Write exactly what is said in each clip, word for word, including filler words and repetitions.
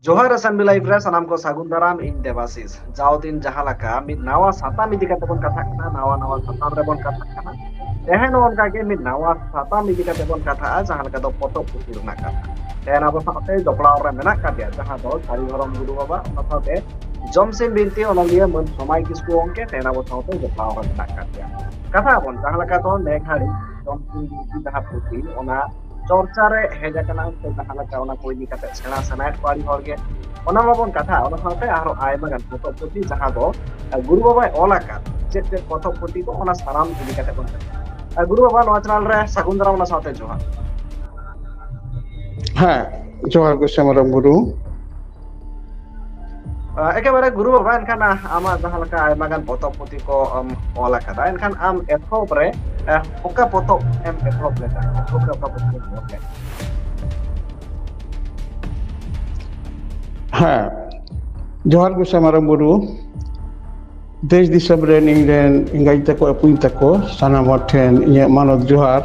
ᱡᱚᱦᱟᱨ S N B live ᱨᱮ ᱥᱟᱱᱟᱢ ᱠᱚ ᱥᱟᱹᱜᱩᱱ ᱫᱟᱨᱟᱢ, ᱤᱧ ᱫᱮᱵᱟᱥᱤᱥ᱾ ᱡᱟᱣ ᱫᱤᱱ ᱡᱟᱦᱟᱸ ᱞᱮᱠᱟ ᱢᱤᱫ ᱱᱟᱣᱟ ᱥᱟᱛᱟᱢ ᱤᱫᱤ ᱠᱟᱛᱮ ᱵᱚᱱ ᱠᱟᱛᱷᱟᱜ ᱠᱟᱱᱟ, ᱱᱟᱣᱟ ᱱᱟᱣᱟ ᱥᱟᱛᱟᱢ ᱨᱮᱵᱚᱱ ᱠᱟᱛᱷᱟᱜ ᱠᱟᱱᱟ᱾ ᱛᱮᱦᱮᱧ ᱦᱚᱸ ᱚᱱᱠᱟ ᱜᱮ ᱢᱤᱫ ᱱᱟᱣᱟ ᱥᱟᱛᱟᱢ ᱤᱫᱤ ᱠᱟᱛᱮ ᱵᱚᱱ ᱠᱟᱛᱷᱟᱜᱼᱟ, ᱡᱟᱦᱟᱸ ᱞᱮᱠᱟ ᱫᱚ ᱯᱚᱛᱚᱵ ᱯᱩᱛᱷᱤ ᱨᱮᱱᱟᱜ ᱠᱟᱛᱷᱟ᱾ ᱛᱮᱦᱮᱧ ᱟᱵᱚ ᱥᱟᱶᱛᱮ ᱡᱚᱯᱲᱟᱣ ᱨᱮ ᱢᱮᱱᱟᱜ ᱠᱟᱫᱮᱭᱟ, ᱡᱟᱦᱟᱸ ᱫᱚ ᱥᱟᱹᱨᱤ ᱫᱷᱚᱨᱚᱢ ᱜᱩᱨᱩ ᱵᱟᱵᱟ, ᱚᱱᱟ ᱥᱟᱶᱛᱮ ᱡᱚᱢᱥᱤᱢ ᱵᱤᱱᱛᱤ ᱚᱱᱚᱞᱤᱭᱟᱹ ᱢᱟᱹᱱ ᱥᱚᱢᱟᱭ ᱠᱤᱥᱠᱩ ᱜᱚᱢᱠᱮ ᱛᱮᱦᱮᱧ ᱟᱵᱚ ᱥᱟᱶᱛᱮ ᱡᱚᱯᱲᱟᱣ ᱨᱮ ᱢᱮᱱᱟᱜ ᱠᱟᱫᱮᱭᱟ᱾ ᱠᱟᱛᱷᱟ ᱵᱚᱱ ᱡᱟᱦᱟᱸ ᱞᱮᱠᱟ ᱫᱚ ᱱᱮ ᱜᱷᱟᱹᱲᱤᱡ ᱡᱚᱢᱥᱤᱢ ᱵᱤᱱᱛᱤ ᱡᱟᱦᱟᱸ ᱯᱩᱛᱷᱤ, ᱚᱱᱟ ᱪᱚᱨᱪᱟ ᱨᱮ ᱦᱮᱡ ᱟᱠᱟᱱᱟ, ᱥᱮ ᱡᱟᱦᱟᱸ ᱞᱮᱠᱟ ᱚᱱᱟ ᱠᱚ ᱤᱫᱤ ᱠᱟᱛᱮ ᱥᱮᱬᱟ ᱥᱟᱱᱟᱭᱮᱫ ᱠᱚᱣᱟ ᱟᱹᱰᱤ ᱦᱚᱲ ᱜᱮ, ᱚᱱᱟ ᱢᱟᱵᱚᱱ ᱠᱟᱛᱷᱟ᱾ ᱚᱱᱟ ᱥᱟᱶᱛᱮ ᱟᱨᱦᱚᱸ ᱟᱭᱢᱟ ᱜᱟᱱ ᱯᱚᱛᱚᱵ ᱯᱩᱛᱷᱤ ᱡᱟᱦᱟᱸ ᱫᱚ, ᱟᱸ, ᱜᱩᱨᱩ ᱵᱟᱵᱟᱭ ᱚᱞ ᱟᱠᱟᱫ, ᱪᱮᱫ ᱪᱮᱫ ᱯᱚᱛᱚᱵ ᱯᱩᱛᱷᱤ ᱠᱚ, ᱚᱱᱟ ᱥᱟᱱᱟᱢ ᱤᱫᱤ ᱠᱟᱛᱮ ᱵᱚᱱ ᱠᱟᱛᱷᱟ᱾ ᱟᱸ, ᱜᱩᱨᱩ ᱵᱟᱵᱟ, ᱱᱚᱣᱟ ᱪᱮᱱᱮᱞ ᱨᱮ ᱥᱟᱹᱜᱩᱱ ᱫᱟᱨᱟᱢ, ᱚᱱᱟ ᱥᱟᱶᱛᱮ ᱡᱚᱦᱟᱨ᱾ ᱦᱮᱸ, ᱡᱚᱦᱟᱨ ᱜᱮ ᱥᱮᱢᱟᱨᱟᱢ ᱵᱩᱨᱩ᱾ ᱟᱸ, ᱮᱠᱮᱵᱟᱨᱮ ᱜᱩᱨᱩ ᱵᱟᱵᱟ, ᱮᱱᱠᱷᱟᱱ, ᱟᱸ, ᱟᱢᱟᱜ ᱡᱟᱦᱟᱸ ᱞᱮᱠᱟ ᱟᱭᱢᱟ ᱜᱟᱱ ᱯᱚᱛᱚᱵ ᱯᱩᱛᱷᱤ ᱠᱚ ᱮᱢ ᱚᱞ ᱟᱠᱟᱫᱟ, ᱮᱱᱠᱷᱟᱱ ᱟᱢ ᱮᱛᱚᱦᱚᱵ ᱨᱮ, ᱟᱸ, ᱚᱠᱟ ᱯᱚᱛᱚᱵ ᱮᱢ ᱮᱛᱚᱦᱚᱵ ᱞᱮᱫᱟ? ᱚᱠᱟ ᱚᱠᱟ ᱯᱚᱛᱚᱵ ᱮᱢ ᱚᱞ ᱞᱮᱫᱟ? ᱦᱮᱸ, ᱡᱚᱦᱟᱨ ᱜᱮ ᱥᱮᱢᱟᱨᱟᱢ ᱵᱩᱨᱩ᱾ ᱫᱮᱥ ᱫᱤᱥᱚᱢ ᱨᱮᱱ ᱤᱧ ᱨᱮᱱ ᱮᱸᱜᱟᱭ ᱛᱟᱠᱚ, ᱟᱹᱯᱩᱧ ᱛᱟᱠᱚ, ᱥᱟᱱᱟᱢ ᱦᱚᱲ ᱴᱷᱮᱱ ᱤᱧᱟᱹᱜ ᱢᱟᱱᱚᱛ ᱡᱚᱦᱟᱨ᱾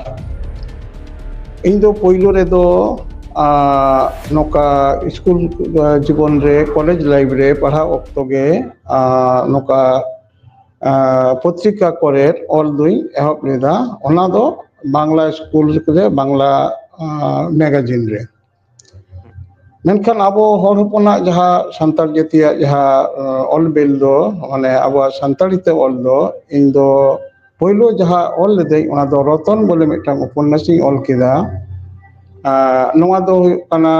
ᱤᱧ ᱫᱚ ᱯᱳᱭᱞᱳ ᱨᱮᱫᱚ, ᱟᱸ, ᱱᱚᱝᱠᱟ ᱥᱠᱩᱞ, ᱟᱸ, ᱡᱤᱵᱚᱱ ᱨᱮ, ᱠᱚᱞᱮᱡᱽ ᱞᱟᱭᱤᱯᱷ ᱨᱮ ᱯᱟᱲᱦᱟᱣ ᱚᱠᱛᱚ ᱜᱮ, ᱟᱸ, ᱱᱚᱝᱠᱟ, ᱟᱸ, ᱯᱚᱛᱨᱤᱠᱟ ᱠᱚᱨᱮ ᱚᱞ ᱫᱩᱧ ᱮᱦᱚᱵ ᱞᱮᱫᱟ᱾ ᱚᱱᱟ ᱫᱚ ᱵᱟᱝᱞᱟ ᱥᱠᱩᱞ ᱨᱮ, ᱵᱟᱝᱞᱟ, ᱟᱸ, ᱢᱮᱜᱟᱡᱤᱱ ᱨᱮ᱾ ᱢᱮᱱᱠᱷᱟᱱ ᱟᱵᱚ ᱦᱚᱲ ᱦᱚᱯᱚᱱᱟᱜ ᱡᱟᱦᱟᱸ ᱥᱟᱱᱛᱟᱲ ᱡᱟᱹᱛᱤᱭᱟᱜ ᱡᱟᱦᱟᱸ, ᱟᱸ, ᱚᱞ ᱵᱤᱞ ᱫᱚ, ᱢᱟᱱᱮ ᱟᱵᱚᱣᱟᱜ ᱥᱟᱱᱛᱟᱲᱤ ᱛᱮ ᱚᱞ ᱫᱚ, ᱤᱧ ᱫᱚ ᱯᱳᱭᱞᱳ ᱡᱟᱦᱟᱸ ᱚᱞ ᱞᱤᱫᱟᱹᱧ, ᱚᱱᱟ ᱫᱚ ᱨᱚᱛᱚᱱ ᱵᱚᱞᱮ ᱢᱤᱫᱴᱟᱝ ᱩᱯᱚᱱᱱᱟᱥ ᱤᱧ ᱚᱞ ᱠᱮᱫᱟ᱾ ᱟᱸ, ᱱᱚᱣᱟ ᱫᱚ ᱦᱩᱭᱩᱜ ᱠᱟᱱᱟ,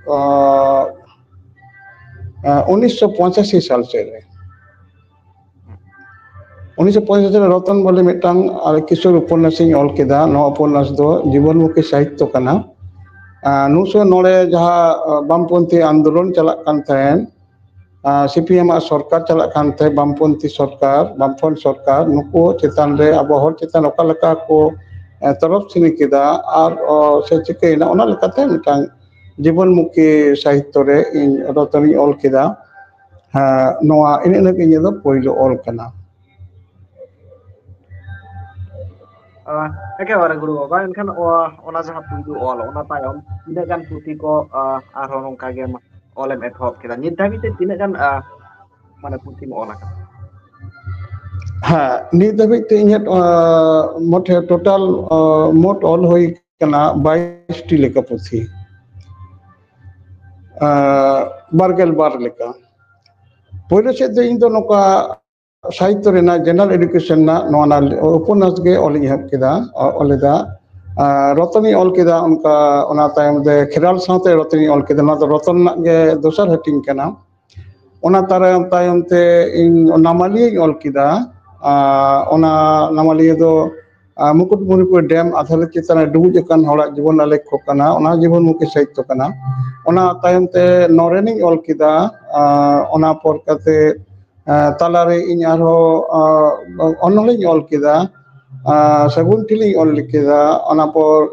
ᱟᱸ, ᱟᱸ, ᱩᱱᱤᱥᱥᱚ ᱯᱚᱸᱪᱟᱥᱤ ᱥᱟᱞ ᱥᱮᱫ ᱨᱮ᱾ ᱩᱱᱤᱥᱥᱚ ᱯᱚᱸᱪᱟᱥᱤ ᱨᱮ ᱨᱚᱛᱚᱱ ᱵᱚᱞᱮ ᱢᱤᱫᱴᱟᱝ, ᱟᱨ, ᱠᱤᱥᱳᱨ ᱩᱯᱚᱱᱱᱟᱥ ᱤᱧ ᱚᱞ ᱠᱮᱫᱟ᱾ ᱱᱚᱣᱟ ᱩᱯᱚᱱᱱᱟᱥ ᱫᱚ ᱡᱤᱵᱚᱱᱢᱩᱠᱷᱤ ᱥᱟᱦᱤᱛᱛᱚ ᱠᱟᱱᱟ᱾ ᱟᱸ, ᱱᱩᱱ ᱥᱚᱢᱚᱭ ᱱᱚᱰᱮ ᱡᱟᱦᱟᱸ, ᱟᱸ, ᱵᱟᱢᱯᱚᱱᱛᱷᱤ ᱟᱱᱫᱳᱞᱚᱱ ᱪᱟᱞᱟᱜ ᱠᱟᱱ ᱛᱟᱦᱮᱸᱱ, ᱟᱸ, ᱥᱤ ᱯᱤ ᱮᱢ ᱟᱜ ᱥᱚᱨᱠᱟᱨ ᱪᱟᱞᱟᱜ ᱠᱟᱱ ᱛᱟᱦᱮᱸᱫ, ᱵᱟᱢᱯᱚᱱᱛᱷᱤ ᱥᱚᱨᱠᱟᱨ, ᱵᱟᱢᱯᱷᱨᱚᱱᱴ ᱥᱚᱨᱠᱟᱨ, ᱱᱩᱠᱩ ᱪᱮᱛᱟᱱ ᱨᱮ ᱟᱵᱚ ᱦᱚᱲ ᱪᱮᱛᱟᱱ ᱚᱠᱟ ᱞᱮᱠᱟ ᱠᱚ, ᱮᱸ, ᱛᱚᱨᱚᱯ ᱥᱤᱱᱤ ᱠᱮᱫᱟ ᱟᱨ, ᱚ, ᱥᱮ ᱪᱤᱠᱟᱹᱭᱮᱱᱟ, ᱚᱱᱟ ᱞᱮᱠᱟᱛᱮ ᱢᱤᱫᱴᱟᱝ ᱡᱤᱵᱚᱱᱢᱩᱠᱷᱤ ᱥᱟᱦᱤᱛᱛᱚ ᱨᱮ ᱤᱧ ᱨᱚᱛᱚᱱᱤᱧ ᱚᱞ ᱠᱮᱫᱟ᱾ ᱦᱮᱸ, ᱱᱚᱣᱟ ᱤᱱᱟᱹᱜ ᱤᱱᱟᱹᱜ ᱤᱧᱟᱹᱜ ᱫᱚ ᱯᱳᱭᱞᱳ ᱚᱞ ᱠᱟᱱᱟ᱾ ᱟᱸ, ᱮᱠᱮᱵᱟᱨᱮ ᱜᱩᱨᱩ ᱵᱟᱵᱟ, ᱮᱱᱠᱷᱟᱱ ᱚ-, ᱚᱱᱟ ᱡᱟᱦᱟᱸ ᱯᱩᱭᱞᱩ ᱚᱞ, ᱚᱱᱟ ᱛᱟᱭᱚᱢ ᱛᱤᱱᱟᱹᱜ ᱜᱟᱱ ᱯᱩᱛᱷᱤ ᱠᱚ, ᱟᱸ, ᱟᱨᱦᱚᱸ ᱱᱚᱝᱠᱟ ᱜᱮ ᱢᱟ-, ᱚᱞᱮᱢ ᱮᱛᱚᱦᱚᱵ ᱠᱮᱫᱟ, ᱱᱤᱛ ᱫᱷᱟᱹᱵᱤᱡ ᱛᱮ ᱛᱤᱱᱟᱹᱜ ᱜᱟᱱ ᱢᱟᱱᱮ ᱯᱩᱛᱷᱤᱢ ᱚᱞ ᱟᱠᱟᱫᱟ? ᱦᱮᱸ, ᱱᱤᱛ ᱫᱷᱟᱹᱵᱤᱡ ᱛᱮ ᱤᱧᱟᱹᱜ ᱢᱚᱴᱷᱮ ᱴᱳᱴᱟᱞ ᱢᱳᱴ ᱚᱞ ᱦᱩᱭ ᱠᱟᱱᱟ ᱵᱟᱭᱤᱥ ᱴᱤ ᱞᱮᱠᱟ ᱯᱩᱛᱷᱤ, ᱵᱟᱨᱜᱮᱞ ᱵᱟᱨ ᱞᱮᱠᱟ᱾ ᱯᱳᱭᱞᱳ ᱥᱮᱫ ᱫᱚ ᱤᱧ ᱫᱚ ᱱᱚᱝᱠᱟ ᱥᱟᱦᱤᱛᱛᱚ ᱨᱮᱱᱟᱜ, ᱡᱮᱱᱟᱨᱮᱞ ᱮᱰᱩᱠᱮᱥᱚᱱ ᱨᱮᱱᱟᱜ ᱱᱚᱣᱟ ᱩᱯᱚᱱᱱᱟᱥ ᱜᱮ ᱚᱞᱤᱧ ᱮᱦᱚᱵ ᱠᱮᱫᱟ, ᱚᱞ ᱞᱮᱫᱟ᱾ ᱨᱚᱛᱚᱱᱤᱧ ᱚᱞ ᱠᱮᱫᱟ ᱚᱱᱠᱟ, ᱚᱱᱟ ᱛᱟᱭᱚᱢ ᱛᱮ ᱠᱷᱮᱨᱣᱟᱞ ᱥᱟᱶᱛᱮ ᱨᱚᱛᱚᱱᱤᱧ ᱚᱞ ᱠᱮᱫᱟ᱾ ᱱᱚᱣᱟ ᱫᱚ ᱨᱚᱛᱚᱱ ᱨᱮᱱᱟᱜ ᱜᱮ ᱫᱚᱥᱟᱨ ᱦᱟᱹᱴᱤᱧ ᱠᱟᱱᱟ᱾ ᱚᱱᱟ ᱛᱟᱭᱚᱢ ᱛᱟᱭᱚᱢ ᱛᱮ ᱤᱧ ᱱᱟᱢᱟᱞᱤᱭᱟᱹᱧ ᱚᱞ ᱠᱮᱫᱟ᱾ ᱚᱱᱟ ᱱᱟᱢᱟᱞᱤᱭᱟᱹ ᱫᱚ ᱢᱩᱠᱩᱴᱢᱩᱱᱤᱯᱩᱨ ᱰᱮᱢ ᱟᱫᱷᱟ ᱞᱮ ᱪᱮᱛᱟᱱ ᱨᱮ ᱰᱩᱵᱩᱡ ᱟᱠᱟᱱ ᱦᱚᱲᱟᱜ ᱡᱤᱵᱚᱱ ᱟᱞᱮᱠᱷᱚ ᱠᱟᱱᱟ, ᱚᱱᱟ ᱡᱤᱵᱚᱱ ᱢᱩᱠᱷᱤ ᱥᱟᱦᱤᱛᱛᱚ ᱠᱟᱱᱟ᱾ ᱚᱱᱟ ᱛᱟᱭᱚᱢ ᱛᱮ ᱱᱚᱨᱮᱱᱤᱧ ᱚᱞ ᱠᱮᱫᱟ᱾ ᱚᱱᱟ ᱯᱚᱨ ᱠᱟᱛᱮ ᱛᱟᱞᱟᱨᱮ ᱤᱧ ᱟᱨᱦᱚᱸ ᱚᱱᱚᱬᱦᱮᱧ ᱚᱞ ᱠᱮᱫᱟ, ᱥᱟᱹᱜᱩᱱ ᱴᱷᱤᱞᱤᱧ ᱚᱞ ᱠᱮᱫᱟ᱾ ᱚᱱᱟ ᱯᱚᱨ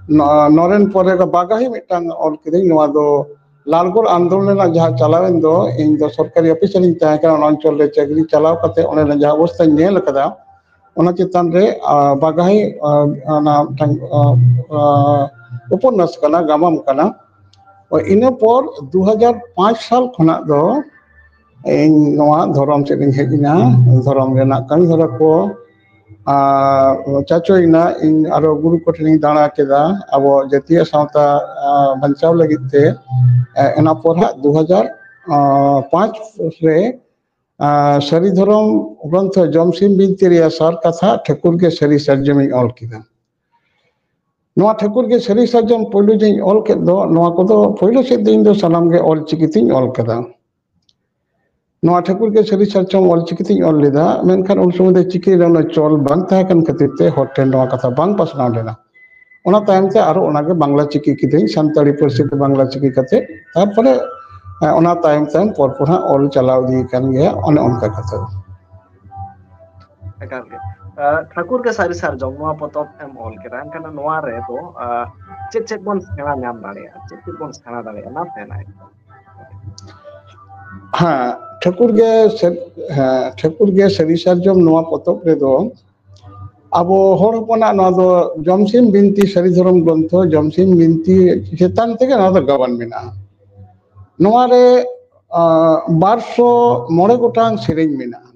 ᱱᱚᱨᱮᱱ ᱯᱚᱨᱮ ᱫᱚ ᱵᱟᱜᱟᱦᱤ ᱢᱤᱫᱴᱟᱝ ᱚᱞ ᱠᱤᱫᱟᱹᱧ᱾ ᱱᱚᱣᱟ ᱫᱚ ᱞᱟᱞᱜᱚᱲ ᱟᱱᱫᱳᱞᱚᱱ ᱨᱮᱱᱟᱜ ᱡᱟᱦᱟᱸ ᱪᱟᱞᱟᱣᱮᱱ ᱫᱚ, ᱤᱧ ᱫᱚ ᱥᱚᱨᱠᱟᱨᱤ ᱚᱯᱷᱤᱥᱟᱨᱤᱧ ᱛᱟᱦᱮᱸ ᱠᱟᱱᱟ, ᱚᱱᱟ ᱚᱧᱪᱚᱞ ᱨᱮ ᱪᱟᱹᱠᱨᱤ ᱪᱟᱞᱟᱣ ᱠᱟᱛᱮ ᱚᱸᱰᱮᱱᱟᱜ ᱡᱟᱦᱟᱸ ᱚᱵᱚᱥᱛᱷᱟᱧ ᱧᱮᱞ ᱟᱠᱟᱫᱟ, ᱚᱱᱟ ᱪᱮᱛᱟᱱ ᱨᱮ ᱵᱟᱜᱟᱦᱤ ᱚᱱᱟ ᱢᱤᱫᱴᱟᱝ ᱩᱯᱚᱱᱱᱟᱥ ᱠᱟᱱᱟ, ᱜᱟᱢᱟᱢ ᱠᱟᱱᱟ᱾ ᱤᱱᱟᱹ ᱯᱚᱨ ᱫᱩ ᱦᱟᱡᱟᱨ ᱯᱟᱸᱪ ᱥᱟᱞ ᱠᱷᱚᱱᱟᱜ ᱫᱚ ᱤᱧ ᱱᱚᱣᱟ ᱫᱷᱚᱨᱚᱢ ᱥᱮᱫ ᱤᱧ ᱦᱮᱡ ᱮᱱᱟ᱾ ᱫᱷᱚᱨᱚᱢ ᱨᱮᱱᱟᱜ ᱠᱟᱹᱢᱤ ᱦᱚᱨᱟ ᱠᱚ ᱪᱟᱪᱚᱭᱮᱱᱟ᱾ ᱤᱧ ᱟᱨᱚ ᱜᱩᱨᱩ ᱠᱚᱴᱷᱮᱱᱤᱧ ᱫᱟᱬᱟ ᱠᱮᱫᱟ ᱟᱵᱚ ᱡᱟᱹᱛᱤᱭᱟᱹ ᱥᱟᱶᱛᱟ ᱵᱟᱧᱪᱟᱣ ᱞᱟᱹᱜᱤᱫ ᱛᱮ᱾ ᱚᱱᱟ ᱯᱚᱨ ᱦᱟᱸᱜ ᱫᱩ ᱦᱟᱡᱟᱨ ᱯᱟᱸᱪ ᱨᱮ ᱥᱟᱹᱨᱤ ᱫᱷᱚᱨᱚᱢ ᱜᱨᱚᱱᱛᱷᱚ ᱡᱚᱢᱥᱤᱢ ᱵᱤᱱᱛᱤ ᱨᱮᱭᱟᱜ ᱥᱟᱨ ᱠᱟᱛᱷᱟ ᱴᱷᱟᱹᱠᱩᱨ ᱜᱮ ᱥᱟᱹᱨᱤ ᱥᱟᱨᱡᱚᱢᱤᱧ ᱚᱞ ᱠᱮᱫᱟ᱾ ᱱᱚᱣᱟ ᱴᱷᱟᱹᱠᱩᱨ ᱜᱮ ᱥᱟᱹᱨᱤ ᱥᱟᱨᱡᱚᱢ ᱯᱳᱭᱞᱳ ᱡᱮᱧ ᱚᱞ ᱠᱮᱫ ᱫᱚ, ᱱᱚᱣᱟ ᱠᱚᱫᱚ ᱯᱳᱭᱞᱳ ᱥᱮᱫ ᱫᱚ ᱤᱧ ᱫᱚ ᱥᱟᱱᱟᱢ ᱜᱮ ᱚᱞ ᱪᱤᱠᱤ ᱛᱤᱧ ᱚᱞ ᱠᱮᱫᱟ᱾ ᱱᱚᱣᱟ ᱴᱷᱟᱹᱠᱩᱨ ᱜᱮ ᱥᱟᱹᱨᱤ ᱥᱟᱨᱡᱚᱢ ᱚᱞ ᱪᱤᱠᱤ ᱛᱤᱧ ᱚᱞ ᱞᱮᱫᱟ, ᱢᱮᱱᱠᱷᱟᱱ ᱩᱱ ᱥᱚᱢᱚᱭ ᱫᱚ ᱪᱤᱠᱤ ᱨᱮ ᱩᱱᱟᱹᱜ ᱪᱚᱞ ᱵᱟᱝ ᱛᱟᱦᱮᱸ ᱠᱟᱱ ᱠᱷᱟᱹᱛᱤᱨ ᱛᱮ ᱦᱚᱲ ᱴᱷᱮᱱ ᱱᱚᱣᱟ ᱠᱟᱛᱷᱟ ᱵᱟᱝ ᱯᱟᱥᱱᱟᱣ ᱞᱮᱱᱟ᱾ ᱚᱱᱟ ᱛᱟᱭᱚᱢ ᱛᱮ ᱟᱨᱚ ᱚᱱᱟᱜᱮ ᱵᱟᱝᱞᱟ ᱪᱤᱠᱤ ᱠᱤᱫᱟᱹᱧ, ᱥᱟᱱᱛᱟᱲᱤ ᱯᱟᱹᱨᱥᱤ ᱛᱮ ᱵᱟᱝᱞᱟ ᱪᱤᱠᱤ ᱠᱟᱛᱮ, ᱛᱟᱨᱯᱚᱨᱮ ᱚᱱᱟ ᱛᱟᱭᱚᱢ ᱛᱟᱭᱚᱢ ᱯᱚᱨ ᱯᱚᱨ ᱦᱟᱸᱜ ᱚᱞ ᱪᱟᱞᱟᱣ ᱤᱫᱤ ᱠᱟᱱ ᱜᱮᱭᱟ᱾ ᱚᱱᱮ ᱚᱱᱠᱟ ᱠᱟᱛᱷᱟ᱾ ᱮᱠᱟᱞ ᱜᱮ᱾ ᱴᱷᱟᱹᱠᱩᱨ ᱜᱮ ᱥᱟᱹᱨᱤ ᱥᱟᱨᱡᱚᱢ ᱱᱚᱣᱟ ᱯᱚᱛᱚᱵ ᱮᱢ ᱚᱞ ᱠᱮᱫᱟ, ᱮᱱᱠᱷᱟᱱ ᱱᱚᱣᱟ ᱨᱮᱫᱚ ᱪᱮᱫ ᱪᱮᱫ ᱵᱚᱱ ᱥᱮᱬᱟ ᱧᱟᱢ ᱫᱟᱲᱮᱭᱟᱜᱼᱟ, ᱪᱮᱫ ᱪᱮᱫ ᱵᱚᱱ ᱥᱮᱬᱟ ᱫᱟᱲᱮᱭᱟᱜᱼᱟ, ᱚᱱᱟ ᱛᱮ ᱞᱟᱹᱭ᱾ ᱦᱮᱸ, ᱴᱷᱟᱹᱠᱩᱨ ᱜᱮ ᱥᱮ-, ᱦᱮᱸ, ᱴᱷᱟᱹᱠᱩᱨ ᱜᱮ ᱥᱟᱹᱨᱤ ᱥᱟᱨᱡᱚᱢ ᱱᱚᱣᱟ ᱯᱚᱛᱚᱵ ᱨᱮᱫᱚ ᱟᱵᱚ ᱦᱚᱲ ᱦᱚᱯᱚᱱᱟᱜ ᱱᱚᱣᱟ ᱫᱚ ᱡᱚᱢᱥᱤᱢ ᱵᱤᱱᱛᱤ, ᱥᱟᱹᱨᱤ ᱫᱷᱚᱨᱚᱢ ᱜᱨᱚᱱᱛᱷᱚ ᱡᱚᱢᱥᱤᱢ ᱵᱤᱱᱛᱤ ᱪᱮᱛᱟᱱ ᱛᱮᱜᱮ ᱱᱚᱣᱟ ᱫᱚ ᱜᱟᱵᱟᱱ ᱢᱮᱱᱟᱜᱼᱟ᱾ ᱱᱚᱣᱟ ᱨᱮ, ᱟᱸ, ᱵᱟᱨᱥᱚ ᱢᱚᱬᱮ ᱜᱚᱴᱟᱝ ᱥᱮᱨᱮᱧ ᱢᱮᱱᱟᱜᱼᱟ᱾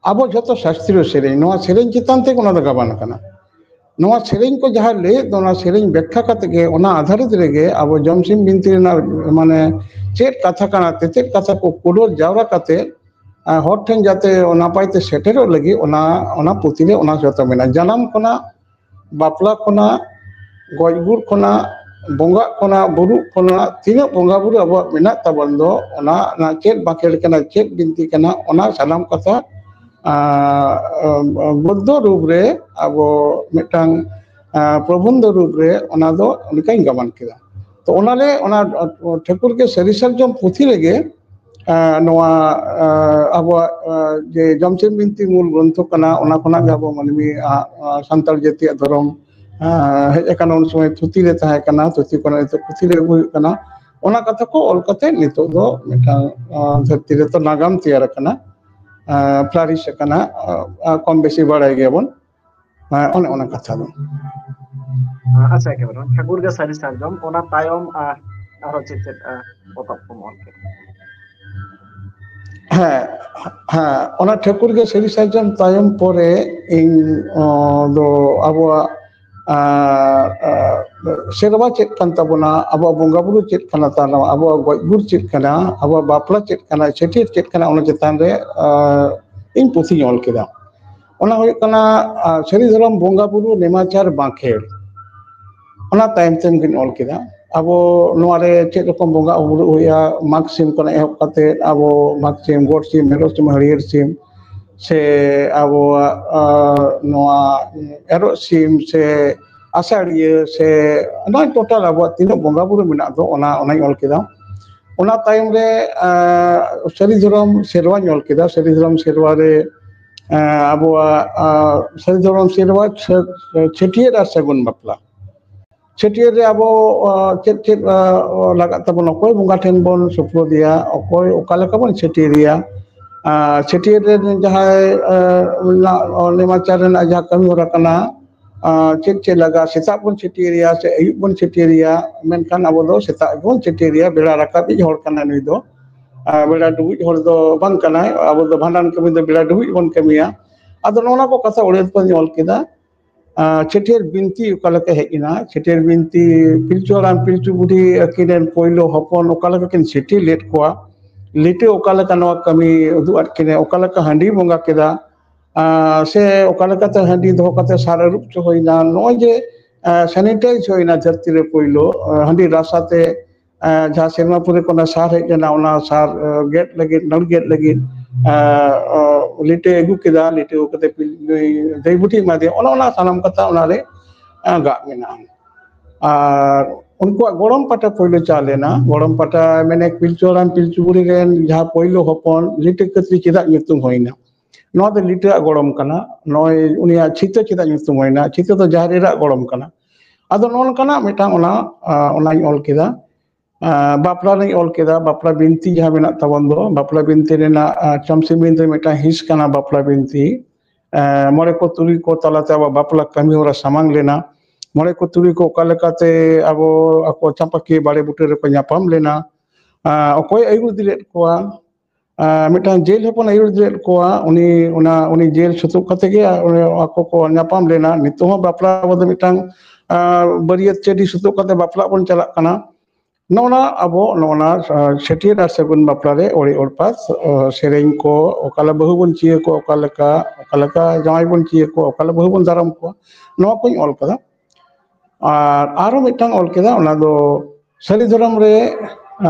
ᱟᱵᱚ ᱡᱷᱚᱛᱚ ᱥᱟᱥᱛᱨᱤᱭᱚ ᱥᱮᱨᱮᱧ, ᱱᱚᱣᱟ ᱥᱮᱨᱮᱧ ᱪᱮᱛᱟᱱ ᱛᱮᱜᱮ ᱚᱱᱟ ᱫᱚ ᱜᱟᱵᱟᱱ ᱟᱠᱟᱱᱟ᱾ ᱱᱚᱣᱟ ᱥᱮᱨᱮᱧ ᱠᱚ ᱡᱟᱦᱟᱸ ᱞᱟᱹᱭᱮᱫ ᱫᱚ, ᱚᱱᱟ ᱥᱮᱨᱮᱧ ᱵᱮᱠᱠᱷᱟ ᱠᱟᱛᱮ ᱜᱮ, ᱚᱱᱟ ᱟᱫᱷᱟᱨᱤᱛ ᱨᱮᱜᱮ ᱟᱵᱚ ᱡᱚᱢᱥᱤᱢ ᱵᱤᱱᱛᱤ ᱨᱮᱱᱟᱜ, ᱢᱟᱱᱮ, ᱪᱮᱫ ᱠᱟᱛᱷᱟ ᱠᱟᱱᱟ, ᱛᱮᱛᱮᱫ ᱠᱟᱛᱷᱟ ᱠᱚ ᱠᱩᱰᱟᱹᱨ ᱡᱟᱣᱨᱟ ᱠᱟᱛᱮ, ᱟᱨ ᱦᱚᱲ ᱴᱷᱮᱱ ᱡᱟᱛᱮ ᱱᱟᱯᱟᱭ ᱛᱮ ᱥᱮᱴᱮᱨᱚᱜ ᱞᱟᱹᱜᱤᱫ ᱚᱱᱟ, ᱚᱱᱟ ᱯᱩᱛᱷᱤ ᱨᱮ ᱚᱱᱟ ᱡᱚᱛᱚ ᱢᱮᱱᱟᱜᱼᱟ᱾ ᱡᱟᱱᱟᱢ ᱠᱷᱚᱱᱟᱜ, ᱵᱟᱯᱞᱟ ᱠᱷᱚᱱᱟᱜ, ᱜᱚᱡ ᱜᱩᱨ ᱠᱷᱚᱱᱟᱜ, ᱵᱚᱸᱜᱟᱜ ᱠᱷᱚᱱᱟᱜ, ᱵᱩᱨᱩᱜ ᱠᱷᱚᱱᱟᱜ, ᱛᱤᱱᱟᱹᱜ ᱵᱚᱸᱜᱟ ᱵᱩᱨᱩ ᱟᱵᱚᱣᱟᱜ ᱢᱮᱱᱟᱜ ᱛᱟᱵᱚᱱ ᱫᱚ, ᱚᱱᱟ ᱨᱮᱱᱟᱜ ᱪᱮᱫ ᱵᱟᱸᱠᱷᱮᱲ ᱠᱟᱱᱟ, ᱪᱮᱫ ᱵᱤᱱᱛᱤ ᱠᱟᱱᱟ, ᱚᱱᱟ ᱥᱟᱱᱟᱢ ᱠᱟᱛᱷᱟ, ᱟᱸ, ᱜᱚᱫᱽᱫᱚ ᱨᱩᱯ ᱨᱮ ᱟᱵᱚ ᱢᱤᱫᱴᱟᱝ, ᱟᱸ, ᱯᱨᱚᱵᱚᱱᱫᱷᱚ ᱨᱩᱯ ᱨᱮ ᱚᱱᱟ ᱫᱚ ᱚᱱᱠᱟᱧ ᱜᱟᱵᱟᱱ ᱠᱮᱫᱟ᱾ ᱛᱚ ᱚᱱᱟᱨᱮ, ᱚᱱᱟ ᱴᱷᱟᱹᱠᱩᱨ ᱜᱮ ᱥᱟᱹᱨᱤ ᱥᱟᱨᱡᱚᱢ ᱯᱩᱛᱷᱤ ᱨᱮᱜᱮ, ᱟᱸ, ᱱᱚᱣᱟ, ᱟᱸ, ᱟᱵᱚᱣᱟᱜ, ᱟᱸ, ᱡᱮ ᱡᱚᱢᱥᱤᱢ ᱵᱤᱱᱛᱤ ᱢᱩᱞ ᱜᱨᱚᱱᱛᱷᱚ ᱠᱟᱱᱟ, ᱚᱱᱟ ᱠᱷᱚᱱᱟᱜ ᱜᱮ ᱟᱵᱚ ᱢᱟᱹᱱᱢᱤ, ᱟᱸ, ᱟᱸ, ᱥᱟᱱᱛᱟᱲ ᱡᱟᱹᱛᱤᱭᱟᱜ ᱫᱷᱚᱨᱚᱢ, ᱟᱸ, ᱦᱮᱡ ᱟᱠᱟᱱᱟ᱾ ᱩᱱ ᱥᱚᱢᱚᱭ ᱛᱷᱩᱛᱤ ᱨᱮ ᱛᱟᱦᱮᱸ ᱠᱟᱱᱟ, ᱛᱷᱩᱛᱤ ᱠᱷᱚᱱᱟᱜ ᱱᱤᱛᱚᱜ ᱯᱩᱛᱷᱤ ᱨᱮ ᱟᱹᱜᱩ ᱦᱩᱭᱩᱜ ᱠᱟᱱᱟ᱾ ᱚᱱᱟ ᱠᱟᱛᱷᱟ ᱠᱚ ᱚᱞ ᱠᱟᱛᱮ ᱱᱤᱛᱚᱜ ᱫᱚ ᱢᱤᱫᱴᱟᱝ, ᱟᱸ, ᱫᱷᱟᱹᱨᱛᱤ ᱨᱮᱛᱚ ᱱᱟᱜᱟᱢ ᱛᱮᱭᱟᱨ ᱟᱠᱟᱱᱟ, ᱟᱸ, ᱯᱷᱞᱟᱨᱤᱥ ᱟᱠᱟᱱᱟ, ᱟᱸ, ᱟᱸ, ᱠᱚᱢ ᱵᱮᱥᱤ ᱵᱟᱲᱟᱭ ᱜᱮᱭᱟᱵᱚᱱ᱾ ᱦᱮᱸ, ᱚᱱᱮ ᱚᱱᱟ ᱠᱟᱛᱷᱟ ᱫᱚ᱾ ᱟᱪᱪᱷᱟ, ᱮᱠᱮᱵᱟᱨᱮ ᱴᱷᱟᱹᱠᱩᱨ ᱜᱮ ᱥᱟᱹᱨᱤ ᱥᱟᱨᱡᱚᱢ, ᱚᱱᱟ ᱛᱟᱭᱚᱢ, ᱟᱨ ᱟᱨᱦᱚᱸ ᱪᱮᱫ ᱪᱮᱫ, ᱟᱨ ᱯᱚᱛᱚᱵ ᱠᱚᱢ ᱚᱞ ᱠᱮᱫᱟ? ᱦᱮᱸ, ᱦᱮᱸ, ᱚᱱᱟ ᱴᱷᱟᱹᱠᱩᱨ ᱜᱮ ᱥᱟᱹᱨᱤ ᱥᱟᱨᱡᱚᱢ ᱛᱟᱭᱚᱢ ᱯᱚᱨᱮ ᱤᱧ, ᱚ, ᱫᱚ ᱟᱵᱚᱣᱟᱜ, ᱟ, ᱟ, ᱥᱮᱨᱣᱟ ᱪᱮᱫ ᱠᱟᱱ ᱛᱟᱵᱚᱱᱟ, ᱟᱵᱚᱣᱟᱜ ᱵᱚᱸᱜᱟ ᱵᱩᱨᱩ ᱪᱮᱫ ᱠᱟᱱᱟ ᱛᱟᱵᱚᱱᱟ, ᱟᱵᱚᱣᱟᱜ ᱜᱚᱡ ᱜᱩᱨ ᱪᱮᱫ ᱠᱟᱱᱟ, ᱟᱵᱚᱣᱟᱜ ᱵᱟᱯᱞᱟ ᱪᱮᱫ ᱠᱟᱱᱟ, ᱪᱷᱟᱹᱴᱭᱟᱹᱨ ᱪᱮᱫ ᱠᱟᱱᱟ, ᱚᱱᱟ ᱪᱮᱛᱟᱱ ᱨᱮ, ᱟ, ᱤᱧ ᱯᱩᱛᱷᱤᱧ ᱚᱞ ᱠᱮᱫᱟ᱾ ᱚᱱᱟ ᱦᱩᱭᱩᱜ ᱠᱟᱱᱟ, ᱟ, ᱥᱟᱹᱨᱤ ᱫᱷᱚᱨᱚᱢ ᱵᱚᱸᱜᱟ ᱵᱩᱨᱩ ᱱᱮᱢᱟᱪᱟᱨ ᱵᱟᱸᱠᱷᱮᱲ᱾ ᱚᱱᱟ ᱛᱟᱭᱚᱢ ᱛᱮ ᱜᱤᱧ ᱚᱞ ᱠᱮᱫᱟ᱾ ᱟᱵᱚ ᱱᱚᱣᱟ ᱨᱮ ᱪᱮᱫ ᱨᱚᱠᱚᱢ ᱵᱚᱸᱜᱟ ᱵᱩᱨᱩ ᱦᱩᱭᱩᱜᱼᱟ, ᱢᱟᱜᱽ ᱥᱤᱢ ᱠᱷᱚᱱᱟᱜ ᱮᱦᱚᱵ ᱠᱟᱛᱮ ᱟᱵᱚ ᱢᱟᱜᱽ ᱥᱤᱢ, ᱜᱚᱰ ᱥᱤᱢ, ᱢᱮᱨᱚᱢ ᱥᱤᱢ, ᱦᱟᱹᱨᱭᱟᱹᱲ ᱥᱤᱢ, ᱥᱮ ᱟᱵᱚᱣᱟᱜ, ᱟ, ᱱᱚᱣᱟ ᱮᱨᱚᱜ ᱥᱤᱢ, ᱥᱮ ᱟᱥᱟᱲᱤᱭᱟᱹ, ᱥᱮ ᱱᱚᱜᱼᱚᱭ ᱴᱳᱴᱟᱞ ᱟᱵᱚᱣᱟᱜ ᱛᱤᱱᱟᱹᱜ ᱵᱚᱸᱜᱟ ᱵᱩᱨᱩ ᱢᱮᱱᱟᱜ ᱫᱚ, ᱚᱱᱟ, ᱚᱱᱟᱧ ᱚᱞ ᱠᱮᱫᱟ᱾ ᱚᱱᱟ ᱛᱟᱭᱚᱢ ᱨᱮ, ᱟ, ᱥᱟᱹᱨᱤ ᱫᱷᱚᱨᱚᱢ ᱥᱮᱨᱣᱟᱧ ᱚᱞ ᱠᱮᱫᱟ᱾ ᱥᱟᱹᱨᱤ ᱫᱷᱚᱨᱚᱢ ᱥᱮᱨᱣᱟ ᱨᱮ, ᱟ, ᱟᱵᱚᱣᱟᱜ, ᱟ, ᱥᱟᱹᱨᱤ ᱫᱷᱚᱨᱚᱢ ᱥᱮᱨᱣᱟ ᱪᱷᱟᱹ-, ᱪᱷᱟᱹᱴᱭᱟᱹᱨ ᱟᱨ ᱥᱟᱹᱜᱩᱱ ᱵᱟᱯᱞᱟ᱾ ᱪᱷᱟᱹᱴᱭᱟᱹᱨ ᱨᱮ ᱟᱵᱚ, ᱟ, ᱪᱮᱫ ᱪᱮᱫ, ᱟ, ᱞᱟᱜᱟᱜ ᱛᱟᱵᱚᱱᱟ, ᱚᱠᱚᱭ ᱵᱚᱸᱜᱟ ᱴᱷᱮᱱ ᱵᱚᱱ ᱥᱩᱯᱨᱩᱫᱮᱭᱟ, ᱚᱠᱚᱭ ᱚᱠᱟ ᱞᱮᱠᱟ ᱵᱚᱱ ᱪᱷᱟᱹᱴᱭᱟᱹᱨᱮᱭᱟ, ᱟᱨ ᱪᱷᱟᱹᱴᱭᱟᱹᱨ ᱨᱮ ᱡᱟᱦᱟᱸᱭ ᱱᱮᱢᱟᱪᱟᱨ ᱨᱮᱱᱟᱜ ᱡᱟᱦᱟᱸ ᱠᱟᱹᱢᱤ ᱦᱚᱨᱟ ᱠᱟᱱᱟ, ᱪᱮᱫ ᱪᱮᱫ ᱞᱟᱜᱟᱜᱼᱟ, ᱥᱮᱛᱟᱜ ᱵᱚᱱ ᱪᱷᱟᱹᱴᱭᱟᱹᱨᱮᱭᱟ ᱥᱮ ᱟᱹᱭᱩᱵ ᱵᱚᱱ ᱪᱷᱟᱹᱴᱭᱟᱹᱨᱮᱭᱟ? ᱢᱮᱱᱠᱷᱟᱱ ᱟᱵᱚ ᱫᱚ ᱥᱮᱛᱟᱜ ᱜᱮᱵᱚᱱ ᱪᱷᱟᱹᱴᱭᱟᱹᱨᱮᱭᱟ᱾ ᱵᱮᱲᱟ ᱨᱟᱠᱟᱵ ᱤᱡ ᱦᱚᱲ ᱠᱟᱱᱟᱭ ᱱᱩᱭ ᱫᱚ, ᱵᱮᱲᱟ ᱰᱩᱵᱩᱡ ᱦᱚᱲ ᱫᱚ ᱵᱟᱝ ᱠᱟᱱᱟᱭ᱾ ᱟᱵᱚ ᱫᱚ ᱵᱷᱟᱸᱰᱟᱱ ᱠᱟᱹᱢᱤ ᱫᱚ ᱵᱮᱲᱟ ᱰᱩᱵᱩᱡ ᱵᱚᱱ ᱠᱟᱹᱢᱤᱭᱟ᱾ ᱟᱫᱚ ᱱᱚᱜᱼᱚ ᱱᱚᱣᱟ ᱠᱚ ᱠᱟᱛᱷᱟ ᱚᱲᱮ ᱫᱚᱧ ᱚᱞ ᱠᱮᱫᱟ᱾ ᱪᱷᱟᱹᱴᱭᱟᱹᱨ ᱵᱤᱱᱛᱤ ᱚᱠᱟ ᱞᱮᱠᱟ ᱦᱮᱡ ᱮᱱᱟ, ᱪᱷᱟᱹᱴᱭᱟᱹᱨ ᱵᱤᱱᱛᱤ ᱯᱤᱞᱪᱩ ᱦᱟᱲᱟᱢ ᱯᱤᱞᱪᱩ ᱵᱩᱰᱷᱤ ᱟᱹᱠᱤᱱ ᱨᱮᱱ ᱯᱳᱭᱞᱳ ᱦᱚᱯᱚᱱ ᱚᱠᱟ ᱞᱮᱠᱟ ᱠᱤᱱ ᱪᱷᱟᱹᱴᱭᱟᱹᱨ ᱞᱮᱫ ᱠᱚᱣᱟ, ᱞᱤᱴᱟᱹ ᱚᱠᱟ ᱞᱮᱠᱟ ᱱᱚᱣᱟ ᱠᱟᱹᱢᱤ ᱩᱫᱩᱜ ᱟᱫ ᱠᱤᱱᱟ, ᱚᱠᱟ ᱞᱮᱠᱟ ᱦᱟᱺᱰᱤ ᱵᱚᱸᱜᱟ ᱠᱮᱫᱟ, ᱥᱮ ᱚᱠᱟ ᱞᱮᱠᱟᱛᱮ ᱦᱟᱺᱰᱤ ᱫᱚᱦᱚ ᱠᱟᱛᱮ ᱥᱟᱨ ᱟᱹᱨᱩᱵ ᱦᱚᱪᱚ ᱦᱩᱭᱱᱟ, ᱱᱚᱜᱼᱚᱭ ᱡᱮ ᱥᱮᱱᱤᱴᱟᱭᱤᱡᱽ ᱦᱩᱭᱱᱟ ᱫᱷᱟᱹᱨᱛᱤ ᱨᱮ ᱯᱳᱭᱞᱳ ᱦᱟᱺᱰᱤ ᱨᱟᱥᱟ ᱛᱮ ᱡᱟᱦᱟᱸ ᱥᱮᱨᱢᱟ ᱯᱩᱨᱤ ᱠᱷᱚᱱᱟᱜ ᱥᱟᱨ ᱦᱮᱡ ᱞᱮᱱᱟ, ᱚᱱᱟ ᱥᱟᱨ ᱜᱮᱫ ᱞᱟᱹᱜᱤᱫ, ᱱᱟᱹᱲ ᱜᱮᱫ ᱞᱟᱹᱜᱤᱫ ᱞᱤᱴᱟᱹ ᱟᱹᱜᱩ ᱠᱮᱫᱟ, ᱞᱤᱴᱟᱹ ᱟᱹᱜᱩ ᱠᱟᱛᱮ ᱫᱟᱹᱭ ᱵᱩᱴᱷᱤ ᱮᱢᱟ ᱫᱮᱭᱟ᱾ ᱚᱱᱮ ᱚᱱᱟ ᱥᱟᱱᱟᱢ ᱠᱟᱛᱷᱟ ᱚᱱᱟᱨᱮ ᱜᱟᱜ ᱢᱮᱱᱟᱜᱼᱟ᱾ ᱟᱨ ᱩᱱᱠᱩᱣᱟᱜ ᱜᱚᱲᱚᱢ ᱯᱟᱦᱴᱟ ᱯᱳᱭᱞᱳ ᱪᱟᱞ ᱮᱱᱟ᱾ ᱜᱚᱲᱚᱢ ᱯᱟᱦᱴᱟ ᱢᱮᱱᱮ ᱯᱤᱞᱪᱩ ᱦᱟᱲᱟᱢ ᱯᱤᱞᱪᱩ ᱵᱩᱲᱦᱤ ᱨᱮᱱ ᱡᱟᱦᱟᱸ ᱯᱳᱭᱞᱳ ᱦᱚᱯᱚᱱ ᱞᱤᱴᱟᱹ ᱠᱟᱹᱛᱨᱤ ᱪᱮᱫᱟᱜ ᱧᱩᱛᱩᱢ ᱦᱩᱭᱱᱟ? ᱱᱚᱣᱟ ᱫᱚ ᱞᱤᱴᱟᱹᱣᱟᱜ ᱜᱚᱲᱚᱢ ᱠᱟᱱᱟ᱾ ᱱᱚᱜᱼᱚᱭ ᱩᱱᱤᱭᱟᱜ ᱪᱷᱤᱛᱟᱹ ᱪᱮᱫᱟᱜ ᱧᱩᱛᱩᱢ ᱦᱩᱭᱱᱟ? ᱪᱷᱤᱛᱟᱹ ᱫᱚ ᱡᱟᱦᱮᱨ ᱮᱨᱟᱜ ᱜᱚᱲᱚᱢ ᱠᱟᱱᱟ᱾ ᱟᱫᱚ ᱱᱚᱜᱼᱚ ᱱᱚᱝᱠᱟᱱᱟᱜ ᱢᱤᱫᱴᱟᱝ ᱚᱱᱟ, ᱚᱱᱟᱧ ᱚᱞ ᱠᱮᱫᱟ᱾ ᱵᱟᱯᱞᱟ ᱨᱤᱧ ᱚᱞ ᱠᱮᱫᱟ, ᱵᱟᱯᱞᱟ ᱵᱤᱱᱛᱤ ᱡᱟᱦᱟᱸ ᱢᱮᱱᱟᱜ ᱛᱟᱵᱚᱱ ᱫᱚ, ᱵᱟᱯᱞᱟ ᱵᱤᱱᱛᱤ ᱨᱮᱱᱟᱜ ᱪᱟᱢᱥᱤ ᱵᱤᱱᱛᱤ ᱢᱤᱫᱴᱟᱝ ᱦᱤᱸᱥ ᱠᱟᱱᱟ ᱵᱟᱯᱞᱟ ᱵᱤᱱᱛᱤ᱾ ᱢᱚᱬᱮ ᱠᱚ ᱛᱩᱨᱩᱭ ᱠᱚ ᱛᱟᱞᱟᱛᱮ ᱟᱵᱚ ᱵᱟᱯᱞᱟ ᱠᱟᱹᱢᱤ ᱦᱚᱨᱟ ᱥᱟᱢᱟᱝ ᱞᱮᱱᱟ᱾ ᱢᱚᱬᱮ ᱠᱚ ᱛᱩᱨᱩᱭ ᱠᱚ ᱚᱠᱟ ᱞᱮᱠᱟᱛᱮ ᱟᱵᱚ ᱟᱠᱚ ᱪᱟᱸᱯᱟᱠᱤᱭᱟᱹ ᱵᱟᱲᱮ ᱵᱩᱴᱟᱹ ᱨᱮᱠᱚ ᱧᱟᱯᱟᱢ ᱞᱮᱱᱟ, ᱚᱠᱚᱭ ᱟᱹᱭᱩᱨ ᱤᱫᱤ ᱞᱮᱫ ᱠᱚᱣᱟ, ᱢᱤᱫᱴᱟᱝ ᱡᱮᱞ ᱦᱚᱯᱚᱱ ᱟᱹᱭᱩᱨ ᱤᱫᱤ ᱞᱮᱫ ᱠᱚᱣᱟ, ᱩᱱᱤ ᱚᱱᱟ ᱩᱱᱤ ᱡᱮᱞ ᱥᱩᱛᱩᱜ ᱠᱟᱛᱮ ᱜᱮ ᱟᱠᱚ ᱠᱚ ᱧᱟᱯᱟᱢ ᱞᱮᱱᱟ᱾ ᱱᱤᱛᱚᱜ ᱦᱚᱸ ᱵᱟᱯᱞᱟ ᱟᱵᱚ ᱫᱚ ᱢᱤᱫᱴᱟᱝ ᱵᱟᱹᱨᱭᱟᱹᱛ ᱪᱟᱹᱰᱤ ᱥᱩᱛᱩᱜ ᱠᱟᱛᱮ ᱵᱟᱯᱞᱟᱜ ᱵᱚᱱ ᱪᱟᱞᱟᱜ ᱠᱟᱱᱟ᱾ ᱱᱚᱜᱼᱚᱱᱟ ᱟᱵᱚ ᱱᱚᱜᱼᱚᱱᱟ ᱪᱷᱟᱹᱴᱭᱟᱹᱨ ᱟᱨ ᱥᱟᱹᱜᱩᱱ ᱵᱟᱯᱞᱟ ᱨᱮ ᱚᱲᱮ ᱚᱲᱯᱟᱛ ᱥᱮᱨᱮᱧ ᱠᱚ, ᱚᱠᱟ ᱞᱮᱠᱟ ᱵᱟᱹᱦᱩ ᱵᱚᱱ ᱪᱤᱭᱟᱹ ᱠᱚᱣᱟ, ᱚᱠᱟ ᱞᱮᱠᱟ ᱚᱠᱟ ᱞᱮᱠᱟ ᱡᱟᱶᱟᱭ ᱵᱚᱱ ᱪᱤᱭᱟᱹ ᱠᱚᱣᱟ, ᱚᱠᱟ ᱞᱮᱠᱟ ᱵᱟᱹᱦᱩ ᱵᱚᱱ ᱫᱟᱨᱟᱢ ᱠᱚᱣᱟ, ᱱᱚᱣᱟ ᱠᱚᱧ ᱚᱞ ᱠᱟᱫᱟ᱾ ᱟᱨ ᱟᱨᱚ ᱢᱤᱫᱴᱟᱝ ᱚᱞ ᱠᱮᱫᱟ, ᱚᱱᱟ ᱫᱚ ᱥᱟᱹᱨᱤ ᱫᱷᱚᱨᱚᱢ ᱨᱮ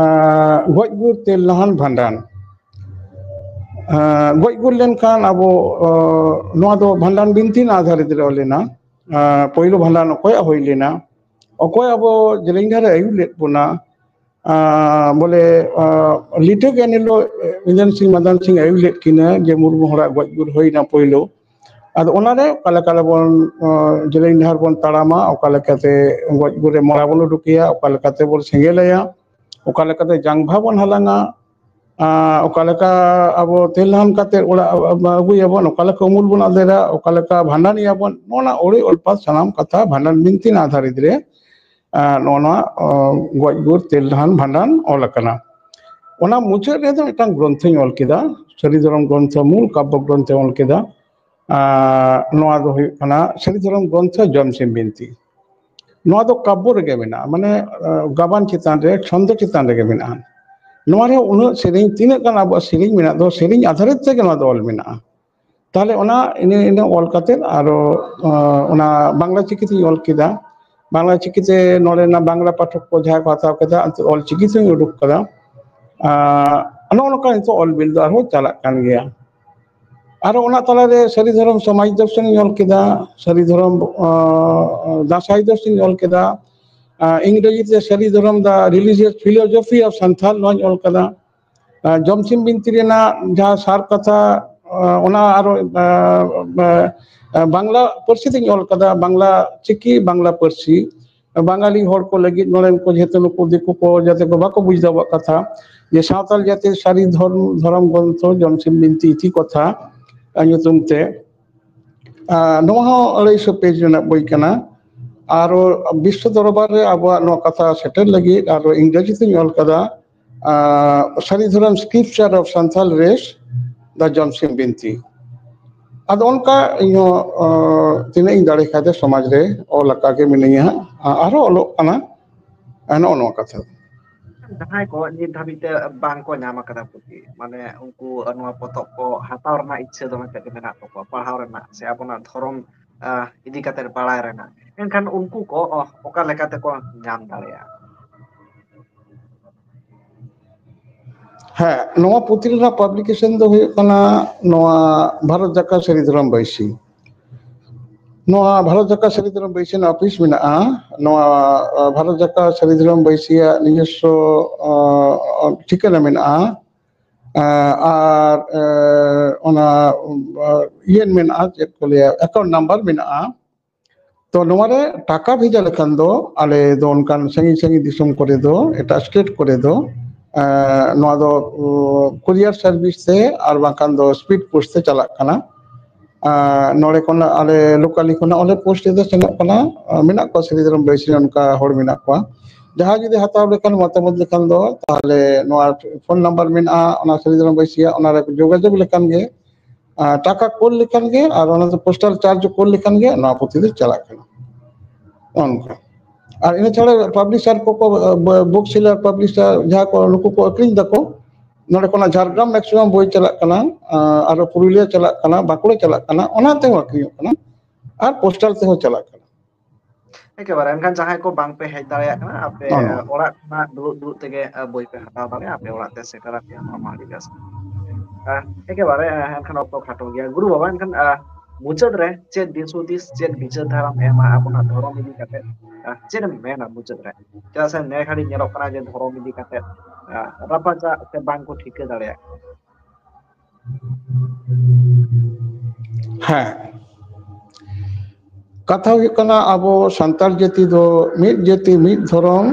ᱜᱚᱡ ᱜᱩᱨ ᱛᱮᱞ ᱱᱟᱦᱟᱱ ᱵᱷᱟᱸᱰᱟᱱ᱾ ᱜᱚᱡ ᱜᱩᱨ ᱞᱮᱱᱠᱷᱟᱱ ᱟᱵᱚ ᱱᱚᱣᱟ ᱫᱚ ᱵᱷᱟᱸᱰᱟᱱ ᱵᱤᱱᱛᱤ ᱨᱮᱱᱟᱜ ᱟᱫᱷᱟᱨ ᱨᱮ ᱚᱞ ᱞᱮᱱᱟ᱾ ᱯᱳᱭᱞᱳ ᱵᱷᱟᱸᱰᱟᱱ ᱚᱠᱚᱭᱟᱜ ᱦᱩᱭ ᱞᱮᱱᱟ, ᱚᱠᱚᱭ ᱟᱵᱚ ᱡᱮᱞᱮᱧ ᱰᱟᱦᱟᱨ ᱮ ᱟᱹᱭᱩᱨ ᱞᱮᱫ ᱵᱚᱱᱟ, ᱵᱚᱞᱮ ᱞᱤᱴᱟᱹ ᱜᱮ ᱮᱱᱦᱤᱞᱳᱜ ᱤᱸᱫᱚᱨ ᱥᱤᱝ ᱢᱟᱫᱟᱱ ᱥᱤᱝ ᱟᱹᱭᱩᱨ ᱞᱮᱫ ᱠᱤᱱᱟ ᱡᱮ ᱢᱩᱨᱢᱩ ᱦᱚᱲᱟᱜ ᱜᱚᱡ ᱜᱩᱨ ᱦᱩᱭᱱᱟ ᱯᱳᱭᱞᱳ᱾ ᱟᱫᱚ ᱚᱱᱟᱨᱮ ᱚᱠᱟ ᱞᱮᱠᱟ ᱨᱮᱵᱚᱱ ᱡᱮᱞᱮᱧ ᱰᱟᱦᱟᱨ ᱵᱚᱱ ᱛᱟᱲᱟᱢᱟ, ᱚᱠᱟ ᱞᱮᱠᱟᱛᱮ ᱜᱚᱡ ᱜᱩᱨ ᱨᱮ ᱢᱚᱲᱟ ᱵᱚᱱ ᱩᱰᱩᱠᱮᱭᱟ, ᱚᱠᱟ ᱞᱮᱠᱟᱛᱮ ᱵᱚᱱ ᱥᱮᱸᱜᱮᱞ ᱟᱭᱟ, ᱚᱠᱟ ᱞᱮᱠᱟᱛᱮ ᱡᱟᱝᱵᱷᱟ ᱵᱚᱱ ᱦᱟᱞᱟᱝᱟ, ᱚᱠᱟ ᱞᱮᱠᱟ ᱟᱵᱚ ᱛᱮᱞ ᱫᱷᱟᱱ ᱠᱟᱛᱮ ᱚᱲᱟᱜ ᱟᱹᱜᱩᱭᱟᱵᱚᱱ, ᱚᱠᱟ ᱞᱮᱠᱟ ᱩᱢᱩᱞ ᱵᱚᱱ ᱟᱫᱮᱨᱟ, ᱚᱠᱟ ᱞᱮᱠᱟ ᱵᱷᱟᱸᱰᱟᱱᱮᱭᱟᱵᱚᱱ, ᱱᱚᱣᱟ ᱚᱲᱮ ᱚᱞᱯᱟᱛ ᱥᱟᱱᱟᱢ ᱠᱟᱛᱷᱟ ᱵᱷᱟᱸᱰᱟᱱ ᱵᱤᱱᱛᱤ ᱟᱫᱷᱟᱨᱤᱛ ᱨᱮ ᱱᱚᱜᱼᱚ ᱱᱚᱣᱟ ᱜᱚᱡ ᱜᱩᱨ ᱛᱮᱞ ᱫᱷᱟᱱ ᱵᱷᱟᱸᱰᱟᱱ ᱚᱞ ᱟᱠᱟᱱᱟ᱾ ᱚᱱᱟ ᱢᱩᱪᱟᱹᱫ ᱨᱮᱫᱚ ᱢᱤᱫᱴᱟᱝ ᱜᱨᱚᱱᱛᱷᱚᱧ ᱚᱞ ᱠᱮᱫᱟ, ᱥᱟᱹᱨᱤ ᱫᱷᱚᱨᱚᱢ ᱜᱨᱚᱱᱛᱷᱚ, ᱢᱩᱞ ᱠᱟᱵᱽᱵᱚ ᱜᱨᱚᱱᱛᱷᱚᱧ ᱚᱞ ᱠᱮᱫᱟ᱾ ᱱᱚᱣᱟ ᱫᱚ ᱦᱩᱭᱩᱜ ᱠᱟᱱᱟ ᱥᱟᱹᱨᱤ ᱫᱷᱚᱨᱚᱢ ᱜᱨᱚᱱᱛᱷᱚ ᱡᱚᱢᱥᱤᱢ ᱵᱤᱱᱛᱤ᱾ ᱱᱚᱣᱟ ᱫᱚ ᱠᱟᱵᱽᱵᱚ ᱨᱮᱜᱮ ᱢᱮᱱᱟᱜᱼᱟ, ᱢᱟᱱᱮ ᱜᱟᱵᱟᱱ ᱪᱮᱛᱟᱱ ᱨᱮ, ᱪᱷᱚᱱᱫᱚ ᱪᱮᱛᱟᱱ ᱨᱮᱜᱮ ᱢᱮᱱᱟᱜᱼᱟ᱾ ᱱᱚᱣᱟ ᱨᱮ ᱩᱱᱟᱹᱜ ᱥᱮᱨᱮᱧ, ᱛᱤᱱᱟᱹᱜ ᱜᱟᱱ ᱟᱵᱚᱣᱟᱜ ᱥᱮᱨᱮᱧ ᱢᱮᱱᱟᱜ ᱫᱚ, ᱥᱮᱨᱮᱧ ᱟᱫᱷᱟᱨᱤᱛ ᱛᱮᱜᱮ ᱱᱚᱣᱟ ᱫᱚ ᱚᱞ ᱢᱮᱱᱟᱜᱼᱟ᱾ ᱛᱟᱦᱚᱞᱮ ᱚᱱᱟ ᱤᱱᱟᱹ ᱤᱱᱟᱹ ᱚᱞ ᱠᱟᱛᱮ ᱟᱨᱚ ᱚᱱᱟ ᱵᱟᱝᱞᱟ ᱪᱤᱠᱤ ᱛᱮᱧ ᱚᱞ ᱠᱮᱫᱟ᱾ ᱵᱟᱝᱞᱟ ᱪᱤᱠᱤᱛᱮ ᱱᱚᱰᱮᱱᱟᱜ ᱵᱟᱝᱞᱟ ᱯᱟᱴᱷᱚᱠ ᱠᱚ ᱡᱟᱦᱟᱸᱭ ᱠᱚ ᱦᱟᱛᱟᱣ ᱠᱮᱫᱟ, ᱚᱞ ᱪᱤᱠᱤ ᱛᱮᱧ ᱩᱰᱩᱠ ᱠᱟᱫᱟ᱾ ᱱᱚᱜᱼᱚ ᱱᱚᱝᱠᱟ ᱱᱤᱛᱚᱜ ᱚᱞ ᱵᱤᱞ ᱫᱚ ᱟᱨᱦᱚᱸ ᱪᱟᱞᱟᱜ ᱠᱟᱱ ᱜᱮᱭᱟ᱾ ᱟᱨᱚ ᱚᱱᱟ ᱛᱟᱞᱟᱨᱮ ᱥᱟᱹᱨᱤ ᱫᱷᱚᱨᱚᱢ ᱥᱚᱢᱟᱡᱽ ᱫᱚᱨᱥᱚᱱᱤᱧ ᱚᱞ ᱠᱮᱫᱟ, ᱥᱟᱹᱨᱤ ᱫᱷᱚᱨᱚᱢ ᱫᱟᱸᱥᱟᱭ ᱫᱚᱨᱥᱚᱱᱤᱧ ᱚᱞ ᱠᱮᱫᱟ, ᱤᱝᱨᱮᱡᱤ ᱛᱮ ᱥᱟᱹᱨᱤ ᱫᱷᱚᱨᱚᱢ ᱫᱟ ᱨᱤᱞᱤᱡᱤᱭᱟᱥ ᱯᱷᱤᱞᱳᱡᱚᱯᱷᱤ ᱚᱯᱷ ᱥᱟᱱᱛᱷᱟᱞ ᱱᱚᱣᱟᱧ ᱚᱞ ᱠᱟᱫᱟ᱾ ᱡᱚᱢᱥᱤᱢ ᱵᱤᱱᱛᱤ ᱨᱮᱱᱟᱜ ᱡᱟᱦᱟᱸ ᱥᱟᱨ ᱠᱟᱛᱷᱟ, ᱚᱱᱟ ᱟᱨᱚ ᱵᱟᱝᱞᱟ ᱯᱟᱹᱨᱥᱤ ᱛᱮᱧ ᱚᱞ ᱠᱟᱫᱟ, ᱵᱟᱝᱞᱟ ᱪᱤᱠᱤ, ᱵᱟᱝᱞᱟ ᱯᱟᱹᱨᱥᱤ᱾ ᱵᱟᱝᱟᱞᱤ ᱦᱚᱲ ᱠᱚ ᱞᱟᱹᱜᱤᱫ, ᱱᱚᱰᱮᱱ ᱠᱚ ᱡᱮᱦᱮᱛᱩ ᱱᱩᱠᱩ ᱫᱤᱠᱩ ᱠᱚ ᱡᱟᱛᱮ ᱠᱚ ᱵᱟᱠᱚ ᱵᱩᱡᱽ ᱫᱟᱲᱮᱭᱟᱜ ᱠᱟᱛᱷᱟ, ᱡᱮ ᱥᱟᱶᱛᱟᱞ ᱡᱟᱹᱛᱤ ᱥᱟᱹᱨᱤ ᱫᱷᱚᱨᱢ ᱫᱷᱚᱨᱚᱢ ᱜᱨᱚᱱᱛᱷᱚ ᱡᱚᱢᱥᱤᱢ ᱵᱤᱱᱛᱤ ᱤᱛᱷᱤ ᱠᱚᱛᱷᱟ ᱧᱩᱛᱩᱢ ᱛᱮ ᱱᱚᱣᱟ ᱦᱚᱸ ᱟᱹᱲᱟᱹᱭᱥᱚ ᱯᱮᱡᱽ ᱨᱮᱱᱟᱜ ᱵᱳᱭ ᱠᱟᱱᱟ᱾ ᱟᱨᱚ ᱵᱤᱥᱥᱚ ᱫᱚᱨᱵᱟᱨ ᱨᱮ ᱟᱵᱚᱣᱟᱜ ᱱᱚᱣᱟ ᱠᱟᱛᱷᱟ ᱥᱮᱴᱮᱨ ᱞᱟᱹᱜᱤᱫ ᱟᱨᱚ ᱤᱝᱨᱮᱡᱤ ᱛᱮᱧ ᱚᱞ ᱠᱟᱫᱟ, ᱥᱟᱹᱨᱤ ᱫᱷᱚᱨᱚᱢ ᱥᱠᱨᱤᱯᱪᱟᱨ ᱚᱯᱷ ᱥᱟᱱᱛᱷᱟᱞ ᱨᱮᱥ ᱫᱟ ᱡᱚᱢᱥᱤᱢ ᱵᱤᱱᱛᱤ᱾ ᱟᱫᱚ ᱚᱱᱠᱟ ᱤᱧᱦᱚᱸ ᱛᱤᱱᱟᱹᱜ ᱤᱧ ᱫᱟᱲᱮ ᱠᱷᱟᱡ ᱫᱚ ᱥᱚᱢᱟᱡᱽ ᱨᱮ ᱚᱞ ᱟᱠᱟᱫ ᱜᱮ ᱢᱤᱱᱟᱹᱧᱟ ᱦᱟᱸᱜ, ᱟᱨᱦᱚᱸ ᱚᱞᱚᱜ ᱠᱟᱱᱟ᱾ ᱱᱚᱜᱼᱚ ᱱᱚᱣᱟ ᱠᱟᱛᱷᱟ᱾ ᱡᱟᱦᱟᱸᱭ ᱠᱚ ᱱᱤᱛ ᱫᱷᱟᱹᱵᱤᱡ ᱛᱮ ᱵᱟᱝ ᱠᱚ ᱧᱟᱢ ᱟᱠᱟᱫᱟ ᱯᱩᱛᱷᱤ, ᱢᱟᱱᱮ ᱩᱱᱠᱩ ᱱᱚᱣᱟ ᱯᱚᱛᱚᱵ ᱠᱚ ᱦᱟᱛᱟᱣ ᱨᱮᱱᱟᱜ ᱤᱪᱪᱷᱟᱹ ᱫᱚᱢᱮ ᱛᱮᱫ ᱜᱮ ᱢᱮᱱᱟᱜ ᱛᱟᱠᱚᱣᱟ, ᱯᱟᱲᱦᱟᱣ ᱨᱮᱱᱟᱜ ᱥᱮ ᱟᱵᱚᱱᱟᱜ ᱫᱷᱚᱨᱚᱢ ᱤᱫᱤ ᱠᱟᱛᱮ ᱵᱟᱲᱟᱭ ᱨᱮᱱᱟᱜ, ᱮᱱᱠᱷᱟᱱ ᱩᱱᱠᱩ ᱠᱚ ᱚᱠᱟ ᱞᱮᱠᱟ ᱛᱮᱠᱚ ᱧᱟᱢ ᱫᱟᱲᱮᱭᱟᱜᱼᱟ? ᱦᱮᱸ, ᱱᱚᱣᱟ ᱯᱩᱛᱷᱤ ᱨᱮᱱᱟᱜ ᱯᱟᱵᱽᱞᱤᱠᱮᱥᱚᱱ ᱫᱚ ᱦᱩᱭᱩᱜ ᱠᱟᱱᱟ ᱱᱚᱣᱟ ᱵᱷᱟᱨᱚᱛ ᱡᱟᱠᱟᱛ ᱥᱟᱹᱨᱤ ᱫᱷᱚᱨᱚᱢ ᱵᱟᱹᱭᱥᱤ᱾ ᱱᱚᱣᱟ ᱵᱷᱟᱨᱚᱛ ᱡᱟᱠᱟᱛ ᱥᱟᱹᱨᱤ ᱫᱷᱚᱨᱚᱢ ᱵᱟᱹᱭᱥᱤ ᱨᱮᱱᱟᱜ ᱚᱯᱷᱤᱥ ᱢᱮᱱᱟᱜᱼᱟ᱾ ᱱᱚᱣᱟ ᱵᱷᱟᱨᱚᱛ ᱡᱟᱠᱟᱛ ᱥᱟᱹᱨᱤ ᱫᱷᱚᱨᱚᱢ ᱵᱟᱹᱭᱥᱤᱭᱟᱜ ᱱᱤᱡᱚᱥᱥᱚ ᱴᱷᱤᱠᱟᱹᱱᱟ ᱢᱮᱱᱟᱜᱼᱟ᱾ ᱟᱨ ᱚᱱᱟ ᱤᱭᱟᱹ ᱢᱮᱱᱟᱜᱼᱟ, ᱪᱮᱫ ᱠᱚ ᱞᱟᱹᱭᱟ, ᱮᱠᱟᱣᱩᱱᱴ ᱱᱟᱢᱵᱟᱨ ᱢᱮᱱᱟᱜᱼᱟ᱾ ᱛᱚ ᱱᱚᱣᱟ ᱨᱮ ᱴᱟᱠᱟ ᱵᱷᱮᱡᱟ ᱞᱮᱠᱷᱟᱱ ᱫᱚ ᱟᱞᱮ ᱫᱚ ᱚᱱᱠᱟᱱ ᱥᱟᱺᱜᱤᱧ ᱥᱟᱺᱜᱤᱧ ᱫᱤᱥᱚᱢ ᱠᱚᱨᱮ ᱫᱚ, ᱮᱴᱟᱜ ᱥᱴᱮᱴ ᱠᱚᱨᱮ ᱫᱚ ᱱᱚᱣᱟ ᱫᱚ ᱠᱩᱨᱤᱭᱟᱨ ᱥᱟᱨᱵᱷᱤᱥ ᱛᱮ ᱟᱨ ᱵᱟᱝᱠᱷᱟᱱ ᱫᱚ ᱥᱯᱤᱰ ᱯᱳᱥᱴ ᱛᱮ ᱪᱟᱞᱟᱜ ᱠᱟᱱᱟ᱾ ᱱᱚᱰᱮ ᱠᱷᱚᱱᱟᱜ ᱟᱞᱮ ᱞᱳᱠᱟᱞᱤ ᱠᱷᱚᱱᱟᱜ ᱚᱸᱰᱮ ᱯᱳᱥᱴ ᱨᱮᱫᱚ ᱥᱮᱱᱚᱜ ᱠᱟᱱᱟ᱾ ᱢᱮᱱᱟᱜ ᱠᱚᱣᱟ ᱥᱤᱨᱤᱫᱷᱚᱨᱚᱢ ᱵᱟᱹᱭᱥᱤ ᱚᱱᱠᱟ ᱦᱚᱲ ᱢᱮᱱᱟᱜ ᱠᱚᱣᱟ᱾ ᱡᱟᱦᱟᱸᱭ ᱡᱩᱫᱤ ᱦᱟᱛᱟᱣ ᱞᱮᱠᱷᱟᱱ, ᱢᱚᱛᱟᱢᱚᱛ ᱞᱮᱠᱷᱟᱱ ᱫᱚ, ᱛᱟᱦᱚᱞᱮ ᱱᱚᱣᱟ ᱯᱷᱳᱱ ᱱᱟᱢᱵᱟᱨ ᱢᱮᱱᱟᱜᱼᱟ, ᱚᱱᱟ ᱥᱤᱨᱤᱫᱷᱚᱨᱚᱢ ᱵᱟᱹᱭᱥᱤᱭᱟᱜ, ᱚᱱᱟᱨᱮ ᱡᱳᱜᱟᱡᱳᱜᱽ ᱞᱮᱠᱷᱟᱱ ᱜᱮ ᱴᱟᱠᱟ ᱠᱳᱞ ᱞᱮᱠᱷᱟᱱ ᱜᱮ ᱟᱨ ᱚᱱᱟ ᱫᱚ ᱯᱳᱥᱴᱟᱞ ᱪᱟᱨᱡᱽ ᱠᱳᱞ ᱞᱮᱠᱷᱟᱱ ᱜᱮ ᱱᱚᱣᱟ ᱯᱩᱛᱷᱤ ᱫᱚ ᱪᱟᱞᱟᱜ ᱠᱟᱱᱟ᱾ ᱚᱱᱠᱟ᱾ ᱟᱨ ᱤᱱᱟᱹ ᱪᱷᱟᱲᱟ ᱯᱟᱵᱽᱞᱤᱥᱟᱨ ᱠᱚᱠᱚ, ᱵᱩᱠ ᱥᱮᱞᱟᱨ, ᱯᱟᱵᱽᱞᱤᱥᱟᱨ ᱡᱟᱦᱟᱸ ᱠᱚ, ᱱᱩᱠᱩ ᱠᱚ ᱟᱹᱠᱷᱨᱤᱧ ᱫᱟᱠᱚ, ᱱᱚᱰᱮ ᱠᱷᱚᱱᱟᱜ ᱡᱷᱟᱲᱜᱨᱟᱢ ᱢᱮᱠᱥᱤᱢᱟᱢ ᱵᱳᱭ ᱪᱟᱞᱟᱜ ᱠᱟᱱᱟ, ᱟᱨᱚ ᱯᱩᱨᱩᱞᱤᱭᱟᱹ ᱪᱟᱞᱟᱜ ᱠᱟᱱᱟ, ᱵᱟᱸᱠᱩᱲᱟ ᱪᱟᱞᱟᱜ ᱠᱟᱱᱟ, ᱚᱱᱟ ᱛᱮᱦᱚᱸ ᱟᱹᱠᱷᱨᱤᱧᱚᱜ ᱠᱟᱱᱟ, ᱟᱨ ᱯᱳᱥᱴᱟᱞ ᱛᱮᱦᱚᱸ ᱪᱟᱞᱟᱜ ᱠᱟᱱᱟ᱾ ᱮᱠᱮᱵᱟᱨᱮ᱾ ᱮᱱᱠᱷᱟᱱ ᱡᱟᱦᱟᱸᱭ ᱠᱚ ᱵᱟᱝ ᱯᱮ ᱦᱮᱡ ᱫᱟᱲᱮᱭᱟᱜ ᱠᱟᱱᱟ, ᱟᱯᱮ ᱚᱲᱟᱜ ᱠᱷᱚᱱᱟᱜ ᱫᱩᱲᱩᱵ ᱫᱩᱲᱩᱵ ᱛᱮᱜᱮ ᱵᱳᱭ ᱯᱮ ᱦᱟᱛᱟᱣ ᱫᱟᱲᱮᱭᱟᱜᱼᱟ, ᱟᱯᱮ ᱚᱲᱟᱜ ᱛᱮ ᱥᱮᱴᱮᱨ ᱟᱯᱮᱭᱟ, ᱱᱚᱣᱟ ᱢᱟ ᱟᱹᱰᱤ ᱵᱮᱥ᱾ ᱮᱠᱮᱵᱟᱨᱮ᱾ ᱮᱱᱠᱷᱟᱱ ᱚᱠᱛᱚ ᱠᱷᱟᱴᱚ ᱜᱮᱭᱟ᱾ ᱜᱩᱨᱩ ᱵᱟᱵᱟ, ᱮᱱᱠᱷᱟᱱ ᱢᱩᱪᱟᱹᱫ ᱨᱮ ᱪᱮᱫ ᱫᱤᱥ ᱦᱩᱫᱤᱥ, ᱪᱮᱫ ᱵᱤᱪᱟᱹᱨ ᱫᱷᱟᱨᱟᱢ ᱮᱢᱟ ᱟᱵᱚᱱᱟᱜ ᱫᱷᱚᱨᱚᱢ ᱤᱫᱤ ᱠᱟᱛᱮ? ᱪᱮᱫ ᱮᱢ ᱢᱮᱱᱟ ᱢᱩᱪᱟᱹᱫ ᱨᱮ? ᱪᱮᱫᱟᱜ ᱥᱮ ᱱᱮ ᱜᱷᱟᱹᱲᱤᱡ ᱧᱮᱞᱚᱜ ᱠᱟᱱᱟ ᱡᱮ ᱫᱷᱚᱨᱚᱢ ᱤᱫᱤ ᱠᱟᱛᱮ ᱨᱟᱯᱟᱪᱟᱜ ᱥᱮ ᱵᱟᱝ ᱠᱚ ᱴᱷᱤᱠᱟᱹ ᱫᱟᱲᱮᱭᱟᱜ ᱠᱟᱱᱟ᱾ ᱦᱮᱸ, ᱠᱟᱛᱷᱟ ᱦᱩᱭᱩᱜ ᱠᱟᱱᱟ, ᱟᱵᱚ ᱥᱟᱱᱛᱟᱲ ᱡᱟᱹᱛᱤ ᱫᱚ ᱢᱤᱫ ᱡᱟᱹᱛᱤ, ᱢᱤᱫ ᱫᱷᱚᱨᱚᱢ,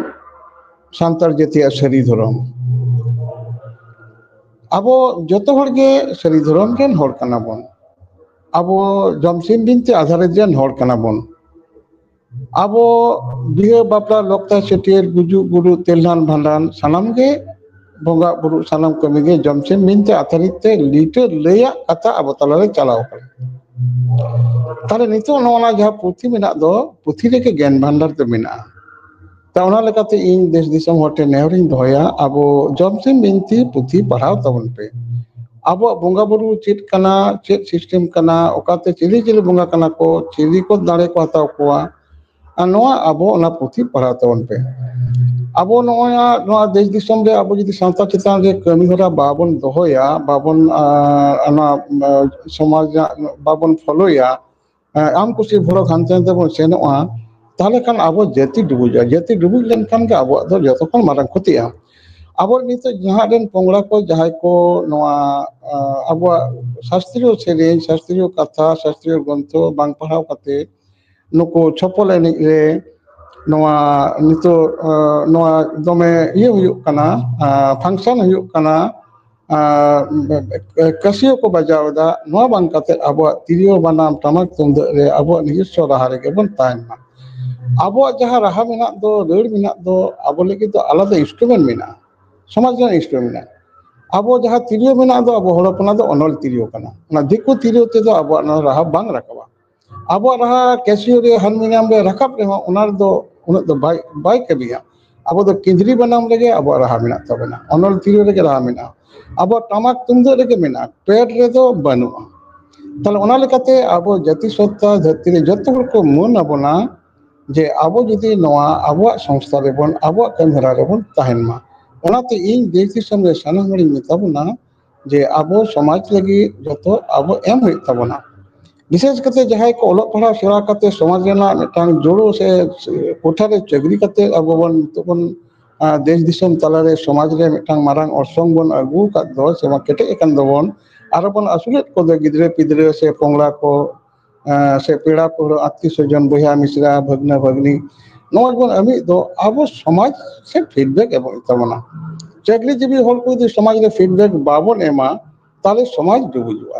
ᱥᱟᱱᱛᱟᱲ ᱡᱟᱹᱛᱤᱭᱟᱜ ᱥᱟᱹᱨᱤ ᱫᱷᱚᱨᱚᱢ᱾ ᱟᱵᱚ ᱡᱚᱛᱚ ᱦᱚᱲ ᱜᱮ ᱥᱟᱹᱨᱤ ᱫᱷᱚᱨᱚᱢ ᱨᱮᱱ ᱦᱚᱲ ᱠᱟᱱᱟ ᱵᱚᱱ᱾ ᱟᱵᱚ ᱡᱚᱢᱥᱤᱢ ᱵᱤᱱᱛᱤ ᱟᱫᱷᱟᱨᱤᱛ ᱨᱮᱱ ᱦᱚᱲ ᱠᱟᱱᱟ ᱵᱚᱱ᱾ ᱟᱵᱚ ᱵᱤᱦᱟᱹ ᱵᱟᱯᱞᱟ, ᱞᱚᱠᱛᱟ ᱪᱷᱟᱹᱴᱭᱟᱹᱨ, ᱜᱩᱡᱩᱜ ᱜᱩᱨᱩ, ᱛᱮᱞᱦᱟᱱ ᱵᱷᱟᱸᱰᱟᱱ, ᱥᱟᱱᱟᱢ ᱜᱮ ᱵᱚᱸᱜᱟ ᱵᱩᱨᱩ, ᱥᱟᱱᱟᱢ ᱠᱟᱹᱢᱤ ᱜᱮ ᱡᱚᱢᱥᱤᱢ ᱵᱤᱱᱛᱤ ᱟᱫᱷᱟᱨᱤᱛ ᱛᱮ ᱞᱤᱴᱟᱹ ᱞᱟᱹᱭᱟᱜ ᱠᱟᱛᱷᱟ ᱟᱵᱚ ᱛᱟᱞᱟᱨᱮ ᱪᱟᱞᱟᱣ ᱟᱠᱟᱱᱟ᱾ ᱛᱟᱦᱞᱮ ᱱᱤᱛᱚᱜ ᱱᱚᱜᱼᱚ ᱱᱟ ᱡᱟᱦᱟᱸ ᱯᱩᱛᱷᱤ ᱢᱮᱱᱟᱜ ᱫᱚ, ᱯᱩᱛᱷᱤ ᱨᱮᱜᱮ ᱜᱮᱭᱟᱱ ᱵᱷᱟᱱᱰᱟᱨ ᱫᱚ ᱢᱮᱱᱟᱜᱼᱟ᱾ ᱛᱟ ᱚᱱᱟ ᱞᱮᱠᱟᱛᱮ ᱤᱧ ᱫᱮᱥ ᱫᱤᱥᱚᱢ ᱦᱚᱲ ᱴᱷᱮᱱ ᱱᱮᱦᱚᱨᱤᱧ ᱫᱚᱦᱚᱭᱟ, ᱟᱵᱚ ᱡᱚᱢᱥᱤᱢ ᱵᱤᱱᱛᱤ ᱯᱩᱛᱷᱤ ᱯᱟᱲᱦᱟᱣ ᱛᱟᱵᱚᱱ ᱯᱮ᱾ ᱟᱵᱚᱣᱟᱜ ᱵᱚᱸᱜᱟ ᱵᱩᱨᱩ ᱪᱮᱫ ᱠᱟᱱᱟ, ᱪᱮᱫ ᱥᱤᱥᱴᱮᱢ ᱠᱟᱱᱟ, ᱚᱠᱟᱛᱮ ᱪᱤᱞᱤ ᱪᱤᱞᱤ ᱵᱚᱸᱜᱟ ᱠᱟᱱᱟ ᱠᱚ, ᱪᱤᱞᱤ ᱠᱚ ᱫᱟᱲᱮ ᱠᱚ ᱦᱟᱛᱟᱣ ᱠᱚᱣᱟ, ᱟᱨ ᱱᱚᱣᱟ ᱟᱵᱚ ᱚᱱᱟ ᱯᱩᱛᱷᱤ ᱯᱟᱲᱦᱟᱣ ᱛᱟᱵᱚᱱ ᱯᱮ᱾ ᱟᱵᱚ ᱱᱚᱜᱼᱚᱭ ᱱᱚᱣᱟ ᱫᱮᱥ ᱫᱤᱥᱚᱢ ᱨᱮ ᱟᱵᱚ ᱡᱩᱫᱤ ᱥᱟᱶᱛᱟ ᱪᱮᱛᱟᱱ ᱨᱮ ᱠᱟᱹᱢᱤ ᱦᱚᱨᱟ ᱵᱟᱵᱚᱱ ᱫᱚᱦᱚᱭᱟ, ᱵᱟᱵᱚᱱ, ᱟᱨ, ᱱᱚᱣᱟ, ᱟᱨ, ᱥᱚᱢᱟᱡᱽ ᱨᱮᱱᱟᱜ ᱵᱟᱵᱚᱱ ᱯᱷᱚᱞᱳᱭᱟ, ᱟᱢ ᱠᱩᱥᱤ ᱵᱷᱚᱲᱚᱠ ᱦᱟᱱᱛᱮ ᱱᱟᱛᱮ ᱵᱚᱱ ᱥᱮᱱᱚᱜᱼᱟ, ᱛᱟᱦᱚᱞᱮ ᱠᱷᱟᱱ ᱟᱵᱚ ᱡᱟᱹᱛᱤ ᱰᱩᱵᱩᱡᱚᱜᱼᱟ᱾ ᱡᱟᱹᱛᱤ ᱰᱩᱵᱩᱡ ᱞᱮᱱᱠᱷᱟᱱ ᱜᱮ ᱟᱵᱚᱣᱟᱜ ᱫᱚ ᱡᱚᱛᱚ ᱠᱷᱚᱱ ᱢᱟᱨᱟᱝ ᱠᱷᱚᱛᱤᱜᱼᱟ᱾ ᱟᱵᱚ ᱱᱤᱛᱚᱜ ᱡᱟᱦᱟᱸ ᱨᱮᱱ ᱯᱚᱝᱲᱟ ᱠᱚ, ᱡᱟᱦᱟᱸᱭ ᱠᱚ ᱱᱚᱣᱟ, ᱟᱸ, ᱟᱵᱚᱣᱟᱜ ᱥᱟᱥᱛᱨᱤᱭᱚ ᱥᱮᱨᱮᱧ, ᱥᱟᱥᱛᱨᱤᱭᱚ ᱠᱟᱛᱷᱟ, ᱥᱟᱥᱛᱨᱤᱭᱚ ᱜᱨᱚᱱᱛᱷᱚ ᱵᱟᱝ ᱯᱟᱲᱦᱟᱣ ᱠᱟᱛᱮ ᱱᱩᱠᱩ ᱪᱷᱚᱯᱚᱞ ᱮᱱᱮᱡ ᱨᱮ, ᱱᱚᱣᱟ ᱱᱤᱛᱚᱜ ᱱᱚᱣᱟ ᱫᱚᱢᱮ ᱤᱭᱟᱹ ᱦᱩᱭᱩᱜ ᱠᱟᱱᱟ, ᱯᱷᱟᱝᱥᱚᱱ ᱦᱩᱭᱩᱜ ᱠᱟᱱᱟ, ᱠᱟᱹᱥᱤᱭᱟᱹ ᱠᱚ ᱵᱟᱡᱟᱣ ᱮᱫᱟ᱾ ᱱᱚᱣᱟ ᱵᱟᱝ ᱠᱟᱛᱮ ᱟᱵᱚᱣᱟᱜ ᱛᱤᱨᱭᱳ ᱵᱟᱱᱟᱢ ᱴᱟᱢᱟᱠ ᱛᱩᱢᱫᱟᱹᱜ ᱨᱮ ᱟᱵᱚᱣᱟᱜ ᱱᱤᱡᱚᱥᱥᱚ ᱨᱟᱦᱟ ᱨᱮᱜᱮ ᱵᱚᱱ ᱛᱟᱦᱮᱱ ᱢᱟ᱾ ᱟᱵᱚᱣᱟᱜ ᱡᱟᱦᱟᱸ ᱨᱟᱦᱟ ᱢᱮᱱᱟᱜ ᱫᱚ, ᱨᱟᱹᱲ ᱢᱮᱱᱟᱜ ᱫᱚ, ᱟᱵᱚ ᱞᱟᱹᱜᱤᱫ ᱫᱚ ᱟᱞᱟᱫᱟ ᱤᱱᱥᱴᱨᱩᱢᱮᱱᱴ ᱢᱮᱱᱟᱜᱼᱟ, ᱥᱚᱢᱟᱡᱽ ᱨᱮᱱᱟᱜ ᱤᱱᱥᱴᱨᱩᱢᱮᱱᱴ ᱢᱮᱱᱟᱜᱼᱟ᱾ ᱟᱵᱚ ᱡᱟᱦᱟᱸ ᱛᱤᱨᱭᱳ ᱢᱮᱱᱟᱜ ᱫᱚ, ᱟᱵᱚ ᱦᱚᱲ ᱦᱚᱯᱚᱱᱟᱜ ᱫᱚ ᱚᱱᱚᱞ ᱛᱤᱨᱭᱳ ᱠᱟᱱᱟ᱾ ᱚᱱᱟ ᱫᱤᱠᱩ ᱛᱤᱨᱭᱳ ᱛᱮᱫᱚ ᱟᱵᱚᱣᱟᱜ ᱱᱚᱣᱟ ᱨᱟᱦᱟ ᱵᱟᱝ ᱨᱟᱠᱟᱵᱟ᱾ ᱟᱵᱚᱣᱟᱜ ᱨᱟᱦᱟ ᱠᱮᱥᱤᱭᱳ ᱨᱮ, ᱦᱟᱨᱢᱳᱱᱤᱭᱟᱢ ᱨᱮ ᱨᱟᱠᱟᱵ ᱨᱮᱦᱚᱸ, ᱚᱱᱟ ᱨᱮᱫᱚ ᱩᱱᱟᱹᱜ ᱫᱚ ᱵᱟᱭ ᱵᱟᱭ ᱠᱟᱹᱢᱤᱭᱟ᱾ ᱟᱵᱚ ᱫᱚ ᱠᱮᱸᱫᱽᱨᱤ ᱵᱟᱱᱟᱢ ᱨᱮᱜᱮ ᱟᱵᱚᱣᱟᱜ ᱨᱟᱦᱟ ᱢᱮᱱᱟᱜ ᱛᱟᱵᱚᱱᱟ, ᱚᱱᱚᱞ ᱛᱤᱨᱭᱳ ᱨᱮᱜᱮ ᱨᱟᱦᱟ ᱢᱮᱱᱟᱜᱼᱟ, ᱟᱵᱚᱣᱟᱜ ᱴᱟᱢᱟᱠ ᱛᱩᱢᱫᱟᱹᱜ ᱨᱮᱜᱮ ᱢᱮᱱᱟᱜᱼᱟ, ᱯᱮᱰ ᱨᱮᱫᱚ ᱵᱟᱹᱱᱩᱜᱼᱟ᱾ ᱛᱟᱦᱞᱮ ᱚᱱᱟ ᱞᱮᱠᱟᱛᱮ ᱟᱵᱚ ᱡᱟᱹᱛᱤ ᱥᱚᱛᱛᱟ ᱫᱷᱟᱹᱨᱛᱤ ᱨᱮ ᱡᱚᱛᱚ ᱦᱚᱲ ᱠᱚ ᱢᱟᱹᱱ ᱟᱵᱚᱱᱟ, ᱡᱮ ᱟᱵᱚ ᱡᱩᱫᱤ ᱱᱚᱣᱟ ᱟᱵᱚᱣᱟᱜ ᱥᱚᱝᱥᱛᱷᱟ ᱨᱮᱵᱚᱱ, ᱟᱵᱚᱣᱟᱜ ᱠᱟᱹᱢᱤ ᱦᱚᱨᱟ ᱨᱮᱵᱚᱱ ᱛᱟᱦᱮᱱ ᱢᱟ᱾ ᱚᱱᱟᱛᱮ ᱤᱧ ᱫᱮᱥ ᱫᱤᱥᱚᱢ ᱨᱮ ᱥᱟᱱᱟᱢ ᱦᱚᱲᱤᱧ ᱢᱮᱛᱟ ᱵᱚᱱᱟ ᱡᱮ ᱟᱵᱚ ᱥᱚᱢᱟᱡᱽ ᱞᱟᱹᱜᱤᱫ ᱡᱚᱛᱚ ᱟᱵᱚ ᱮᱢ ᱦᱩᱭᱩᱜ ᱛᱟᱵᱚᱱᱟ᱾ ᱵᱤᱥᱮᱥ ᱠᱟᱛᱮ ᱡᱟᱦᱟᱸᱭ ᱠᱚ ᱚᱞᱚᱜ ᱯᱟᱲᱦᱟᱣ ᱥᱮᱬᱟ ᱠᱟᱛᱮ ᱥᱚᱢᱟᱡᱽ ᱨᱮᱱᱟᱜ ᱢᱤᱫᱴᱟᱝ ᱡᱳᱲᱳ ᱥᱮ ᱠᱚᱴᱷᱟ ᱨᱮ ᱪᱟᱹᱠᱨᱤ ᱠᱟᱛᱮ ᱟᱵᱚ ᱵᱚᱱ ᱱᱤᱛᱚᱜ ᱵᱚᱱ, ᱟᱸ, ᱫᱮᱥ ᱫᱤᱥᱚᱢ ᱛᱟᱞᱟᱨᱮ ᱥᱚᱢᱟᱡᱽ ᱨᱮ ᱢᱤᱫᱴᱟᱝ ᱢᱟᱨᱟᱝ ᱚᱨᱥᱚᱝ ᱵᱚᱱ ᱟᱹᱜᱩ ᱟᱠᱟᱫ ᱫᱚ, ᱥᱮ ᱵᱚᱱ ᱠᱮᱴᱮᱡ ᱟᱠᱟᱱ ᱫᱚᱵᱚᱱ, ᱟᱨᱚ ᱵᱚᱱ ᱟᱹᱥᱩᱞᱮᱫ ᱠᱚᱫᱚ ᱜᱤᱫᱽᱨᱟᱹ ᱯᱤᱫᱽᱨᱟᱹ ᱥᱮ ᱯᱚᱝᱲᱟ ᱠᱚ, ᱟᱸ, ᱥᱮ ᱯᱮᱲᱟ ᱯᱟᱹᱲᱦᱟᱹ, ᱟᱛᱛᱤᱭᱚ ᱥᱚᱡᱚᱱ, ᱵᱚᱭᱦᱟ ᱢᱤᱥᱨᱟ, ᱵᱷᱟᱹᱜᱽᱱᱟᱹ ᱵᱷᱟᱹᱜᱽᱱᱤ, ᱱᱚᱣᱟ ᱜᱮᱵᱚᱱ ᱮᱢᱮᱫ ᱫᱚ ᱟᱵᱚ ᱥᱚᱢᱟᱡᱽ ᱥᱮ ᱯᱷᱤᱰᱵᱮᱠ ᱮᱢᱚᱜ ᱦᱩᱭᱩᱜ ᱛᱟᱵᱚᱱᱟ᱾ ᱪᱟᱹᱠᱨᱤ ᱡᱤᱵᱤ ᱦᱚᱲ ᱠᱚ ᱡᱩᱫᱤ ᱥᱚᱢᱟᱡᱽ ᱨᱮ ᱯᱷᱤᱰᱵᱮᱠ ᱵᱟᱵᱚᱱ ᱮᱢᱟ, ᱛᱟᱦᱞᱮ ᱥᱚᱢᱟᱡᱽ ᱰᱩᱵᱩᱡᱚᱜᱼᱟ᱾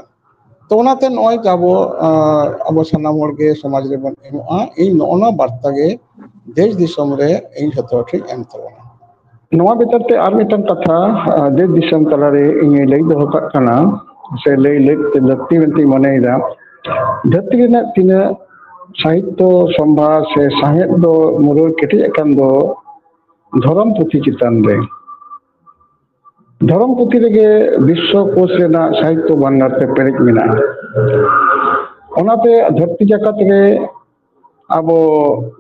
ᱛᱚ ᱚᱱᱟᱛᱮ ᱱᱚᱜᱼᱚᱭ ᱡᱮ ᱟᱵᱚ, ᱟᱸ, ᱟᱵᱚ ᱥᱟᱱᱟᱢ ᱦᱚᱲ ᱜᱮ ᱥᱚᱢᱟᱡᱽ ᱨᱮᱵᱚᱱ ᱮᱢᱚᱜᱼᱟ, ᱤᱧ ᱱᱚᱜᱼᱚ ᱱᱚᱣᱟ ᱵᱟᱨᱛᱟ ᱜᱮ ᱫᱮᱥ ᱫᱤᱥᱚᱢ ᱨᱮ ᱤᱧ ᱡᱷᱚᱛᱚ ᱦᱚᱲ ᱴᱷᱮᱱ ᱮᱢ ᱛᱟᱵᱚᱱᱟ᱾ ᱱᱚᱣᱟ ᱵᱮᱯᱟᱨ ᱛᱮ ᱟᱨ ᱢᱤᱫᱴᱟᱝ ᱠᱟᱛᱷᱟ, ᱟᱸ, ᱫᱮᱥ ᱫᱤᱥᱚᱢ ᱛᱟᱞᱟᱨᱮ ᱤᱧ ᱞᱟᱹᱭ ᱫᱚᱦᱚ ᱠᱟᱜ ᱠᱟᱱᱟ, ᱥᱮ ᱞᱟᱹᱭ ᱞᱟᱹᱠ-, ᱞᱟᱹᱠᱛᱤ ᱢᱮᱱᱛᱮᱧ ᱢᱚᱱᱮᱭᱮᱫᱟ᱾ ᱫᱷᱟᱹᱨᱛᱤ ᱨᱮᱱᱟᱜ ᱛᱤᱱᱟᱹᱜ ᱥᱟᱦᱤᱛᱛᱚ ᱥᱚᱢᱵᱷᱟᱨ ᱥᱮ ᱥᱟᱶᱦᱮᱫ ᱫᱚ ᱢᱩᱨᱟᱹᱭ ᱠᱮᱴᱮᱡ ᱟᱠᱟᱱ ᱫᱚ ᱫᱷᱚᱨᱚᱢ ᱯᱩᱛᱷᱤ ᱪᱮᱛᱟᱱ ᱨᱮ᱾ ᱫᱷᱚᱨᱚᱢ ᱯᱩᱛᱷᱤ ᱨᱮᱜᱮ ᱵᱤᱥᱥᱚ ᱠᱳᱥ ᱨᱮᱱᱟᱜ ᱥᱟᱦᱤᱛᱛᱚ ᱵᱷᱟᱱᱰᱟᱨ ᱛᱮ ᱯᱮᱨᱮᱡ ᱢᱮᱱᱟᱜᱼᱟ᱾ ᱚᱱᱟᱛᱮ ᱫᱷᱟᱹᱨᱛᱤ ᱡᱟᱠᱟᱛ ᱨᱮ ᱟᱵᱚ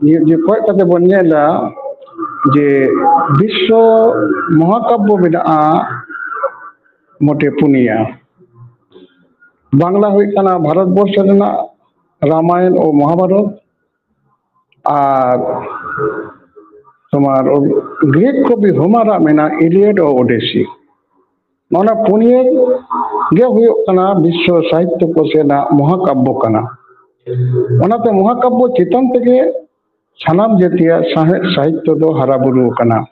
ᱱᱤᱭᱟᱹ ᱡᱮ ᱠᱚᱭᱚᱜ ᱠᱟᱛᱮ ᱵᱚᱱ ᱧᱮᱞᱟ ᱡᱮ ᱵᱤᱥᱥᱚ ᱢᱚᱦᱟᱠᱟᱵᱵᱚ ᱢᱮᱱᱟᱜᱼᱟ ᱢᱚᱴᱮ ᱯᱩᱱᱭᱟ᱾ ᱵᱟᱝᱞᱟ ᱦᱩᱭᱩᱜ ᱠᱟᱱᱟ ᱵᱷᱟᱨᱚᱛ ᱵᱚᱨᱥᱚ ᱨᱮᱱᱟᱜ ᱨᱟᱢᱟᱭᱚᱱ ᱳ ᱢᱚᱦᱟᱵᱷᱟᱨᱚᱛ, ᱟᱨ ᱛᱳᱢᱟᱨ ᱜᱨᱤᱠ ᱠᱚᱵᱤ ᱦᱳᱢᱟᱨᱟᱜ ᱢᱮᱱᱟᱜᱼᱟ ᱤᱞᱤᱭᱟᱰ ᱳ ᱳᱰᱮᱥᱤ᱾ ᱱᱚᱣᱟ ᱯᱩᱱᱭᱟᱹ ᱜᱮ ᱦᱩᱭᱩᱜ ᱠᱟᱱᱟ ᱵᱤᱥᱥᱚ ᱥᱟᱦᱤᱛᱛᱚ ᱠᱳᱥ ᱨᱮᱱᱟᱜ ᱢᱚᱦᱟᱠᱟᱵᱵᱚ ᱠᱟᱱᱟ᱾ ᱚᱱᱟᱛᱮ ᱢᱚᱦᱟᱠᱟᱵᱵᱚ ᱪᱮᱛᱟᱱ ᱛᱮᱜᱮ ᱥᱟᱱᱟᱢ ᱡᱟᱹᱛᱤᱭᱟᱜ ᱥᱟᱶᱦᱮᱫ ᱥᱟᱦᱤᱛᱛᱚ ᱫᱚ ᱦᱟᱨᱟ ᱵᱩᱨᱩ ᱟᱠᱟᱱᱟ᱾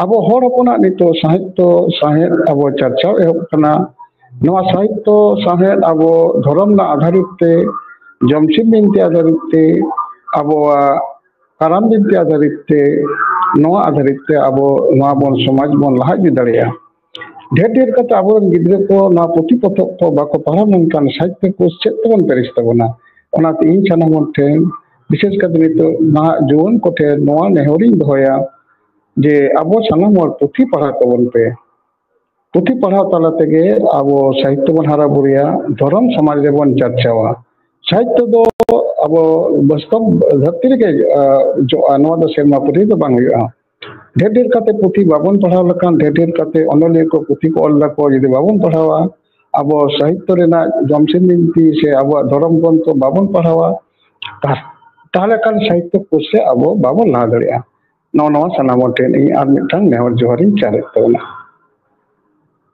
ᱟᱵᱚ ᱦᱚᱲ ᱦᱚᱯᱚᱱᱟᱜ ᱱᱤᱛᱚᱜ ᱥᱟᱦᱤᱛᱛᱚ ᱥᱟᱶᱦᱮᱫ ᱟᱵᱚ ᱪᱟᱨᱪᱟᱣ ᱮᱦᱚᱵ ᱟᱠᱟᱱᱟ᱾ ᱱᱚᱣᱟ ᱥᱟᱦᱤᱛᱛᱚ ᱥᱟᱶᱦᱮᱫ ᱟᱵᱚ ᱫᱷᱚᱨᱚᱢ ᱨᱮᱱᱟᱜ ᱟᱫᱷᱟᱨᱤᱛ ᱛᱮ, ᱡᱚᱢᱥᱤᱢ ᱵᱤᱱᱛᱤ ᱟᱫᱷᱟᱨᱤᱛ ᱛᱮ, ᱟᱵᱚᱣᱟᱜ ᱠᱟᱨᱟᱢ ᱵᱤᱱᱛᱤ ᱟᱫᱷᱟᱨᱤᱛ ᱛᱮ, ᱱᱚᱣᱟ ᱟᱫᱷᱟᱨᱤᱛ ᱛᱮ ᱟᱵᱚ ᱱᱚᱣᱟ ᱵᱚᱱ ᱥᱚᱢᱟᱡᱽ ᱵᱚᱱ ᱞᱟᱦᱟ ᱤᱫᱤ ᱫᱟᱲᱮᱭᱟᱜᱼᱟ᱾ ᱰᱷᱮᱨ ᱰᱷᱮᱨ ᱠᱟᱛᱮ ᱟᱵᱚᱨᱮᱱ ᱜᱤᱫᱽᱨᱟᱹ ᱠᱚ ᱱᱚᱣᱟ ᱯᱩᱛᱷᱤ ᱯᱚᱛᱚᱵ ᱠᱚ ᱵᱟᱠᱚ ᱯᱟᱲᱦᱟᱣ ᱞᱮᱱᱠᱷᱟᱱ ᱥᱟᱦᱤᱛᱛᱚ ᱠᱳᱥ ᱪᱮᱫ ᱛᱮᱵᱚᱱ ᱯᱮᱨᱮᱡ ᱛᱟᱵᱚᱱᱟ? ᱚᱱᱟᱛᱮ ᱤᱧ ᱥᱟᱱᱟᱢ ᱦᱚᱲ ᱴᱷᱮᱱ, ᱵᱤᱥᱮᱥ ᱠᱟᱛᱮ ᱱᱤᱛᱚᱜ ᱱᱟᱦᱟᱜ ᱡᱩᱣᱟᱹᱱ ᱠᱚᱴᱷᱮᱱ ᱱᱚᱣᱟ ᱱᱮᱦᱚᱨᱤᱧ ᱫᱚᱦᱚᱭᱟ ᱡᱮ ᱟᱵᱚ ᱥᱟᱱᱟᱢ ᱦᱚᱲ ᱯᱩᱛᱷᱤ ᱯᱟᱲᱦᱟᱣ ᱛᱟᱵᱚᱱ ᱯᱮ᱾ ᱯᱩᱛᱷᱤ ᱯᱟᱲᱦᱟᱣ ᱛᱟᱞᱟ ᱛᱮᱜᱮ ᱟᱵᱚ ᱥᱟᱦᱤᱛᱛᱚ ᱵᱚᱱ ᱦᱟᱨᱟ ᱵᱩᱨᱩᱭᱟ, ᱫᱷᱚᱨᱚᱢ ᱥᱚᱢᱟᱡᱽ ᱨᱮᱵᱚᱱ ᱪᱟᱨᱪᱟᱣᱟ᱾ ᱥᱟᱦᱤᱛᱛᱚ ᱫᱚ ᱟᱵᱚ ᱵᱟᱥᱛᱚᱵ ᱫᱷᱟᱹᱨᱛᱤ ᱨᱮᱜᱮ, ᱟ, ᱡᱚᱜᱼᱟ, ᱱᱚᱣᱟ ᱫᱚ ᱥᱮᱨᱢᱟ ᱯᱩᱨᱤ ᱫᱚ ᱵᱟᱝ ᱦᱩᱭᱩᱜᱼᱟ᱾ ᱰᱷᱮᱨ ᱰᱷᱮᱨ ᱠᱟᱛᱮ ᱯᱩᱛᱷᱤ ᱵᱟᱵᱚᱱ ᱯᱟᱲᱦᱟᱣ ᱞᱮᱠᱷᱟᱱ, ᱰᱷᱮᱨ ᱰᱷᱮᱨ ᱠᱟᱛᱮ ᱚᱱᱚᱞᱤᱭᱟᱹ ᱠᱚ ᱯᱩᱛᱷᱤ ᱠᱚ ᱚᱞ ᱫᱟᱠᱚ, ᱡᱩᱫᱤ ᱵᱟᱵᱚᱱ ᱯᱟᱲᱦᱟᱣᱟ, ᱟᱵᱚ ᱥᱟᱦᱤᱛᱛᱚ ᱨᱮᱱᱟᱜ ᱡᱚᱢᱥᱤᱢ ᱵᱤᱱᱛᱤ ᱥᱮ ᱟᱵᱚᱣᱟᱜ ᱫᱷᱚᱨᱚᱢ ᱜᱨᱚᱱᱛᱷᱚ ᱵᱟᱵᱚᱱ ᱯᱟᱲᱦᱟᱣᱟ, ᱛᱟ-, ᱛᱟᱦᱚᱞᱮ ᱠᱷᱟᱱ ᱥᱟᱦᱤᱛᱛᱚ ᱠᱳᱥ ᱨᱮ ᱟᱵᱚ ᱵᱟᱵᱚᱱ ᱞᱟᱦᱟ ᱫᱟᱲᱮᱭᱟᱜᱼᱟ᱾ ᱱᱚᱜᱼᱚ ᱱᱚᱣᱟ ᱥᱟᱱᱟᱢ ᱦᱚᱲ ᱴᱷᱮᱱ ᱤᱧ ᱟᱨ ᱢᱤᱫᱴᱟᱝ ᱱᱮᱦᱚᱨ ᱡᱚᱦᱟᱨᱤᱧ ᱪᱟᱞᱮᱫ ᱛᱟᱵᱚᱱᱟ᱾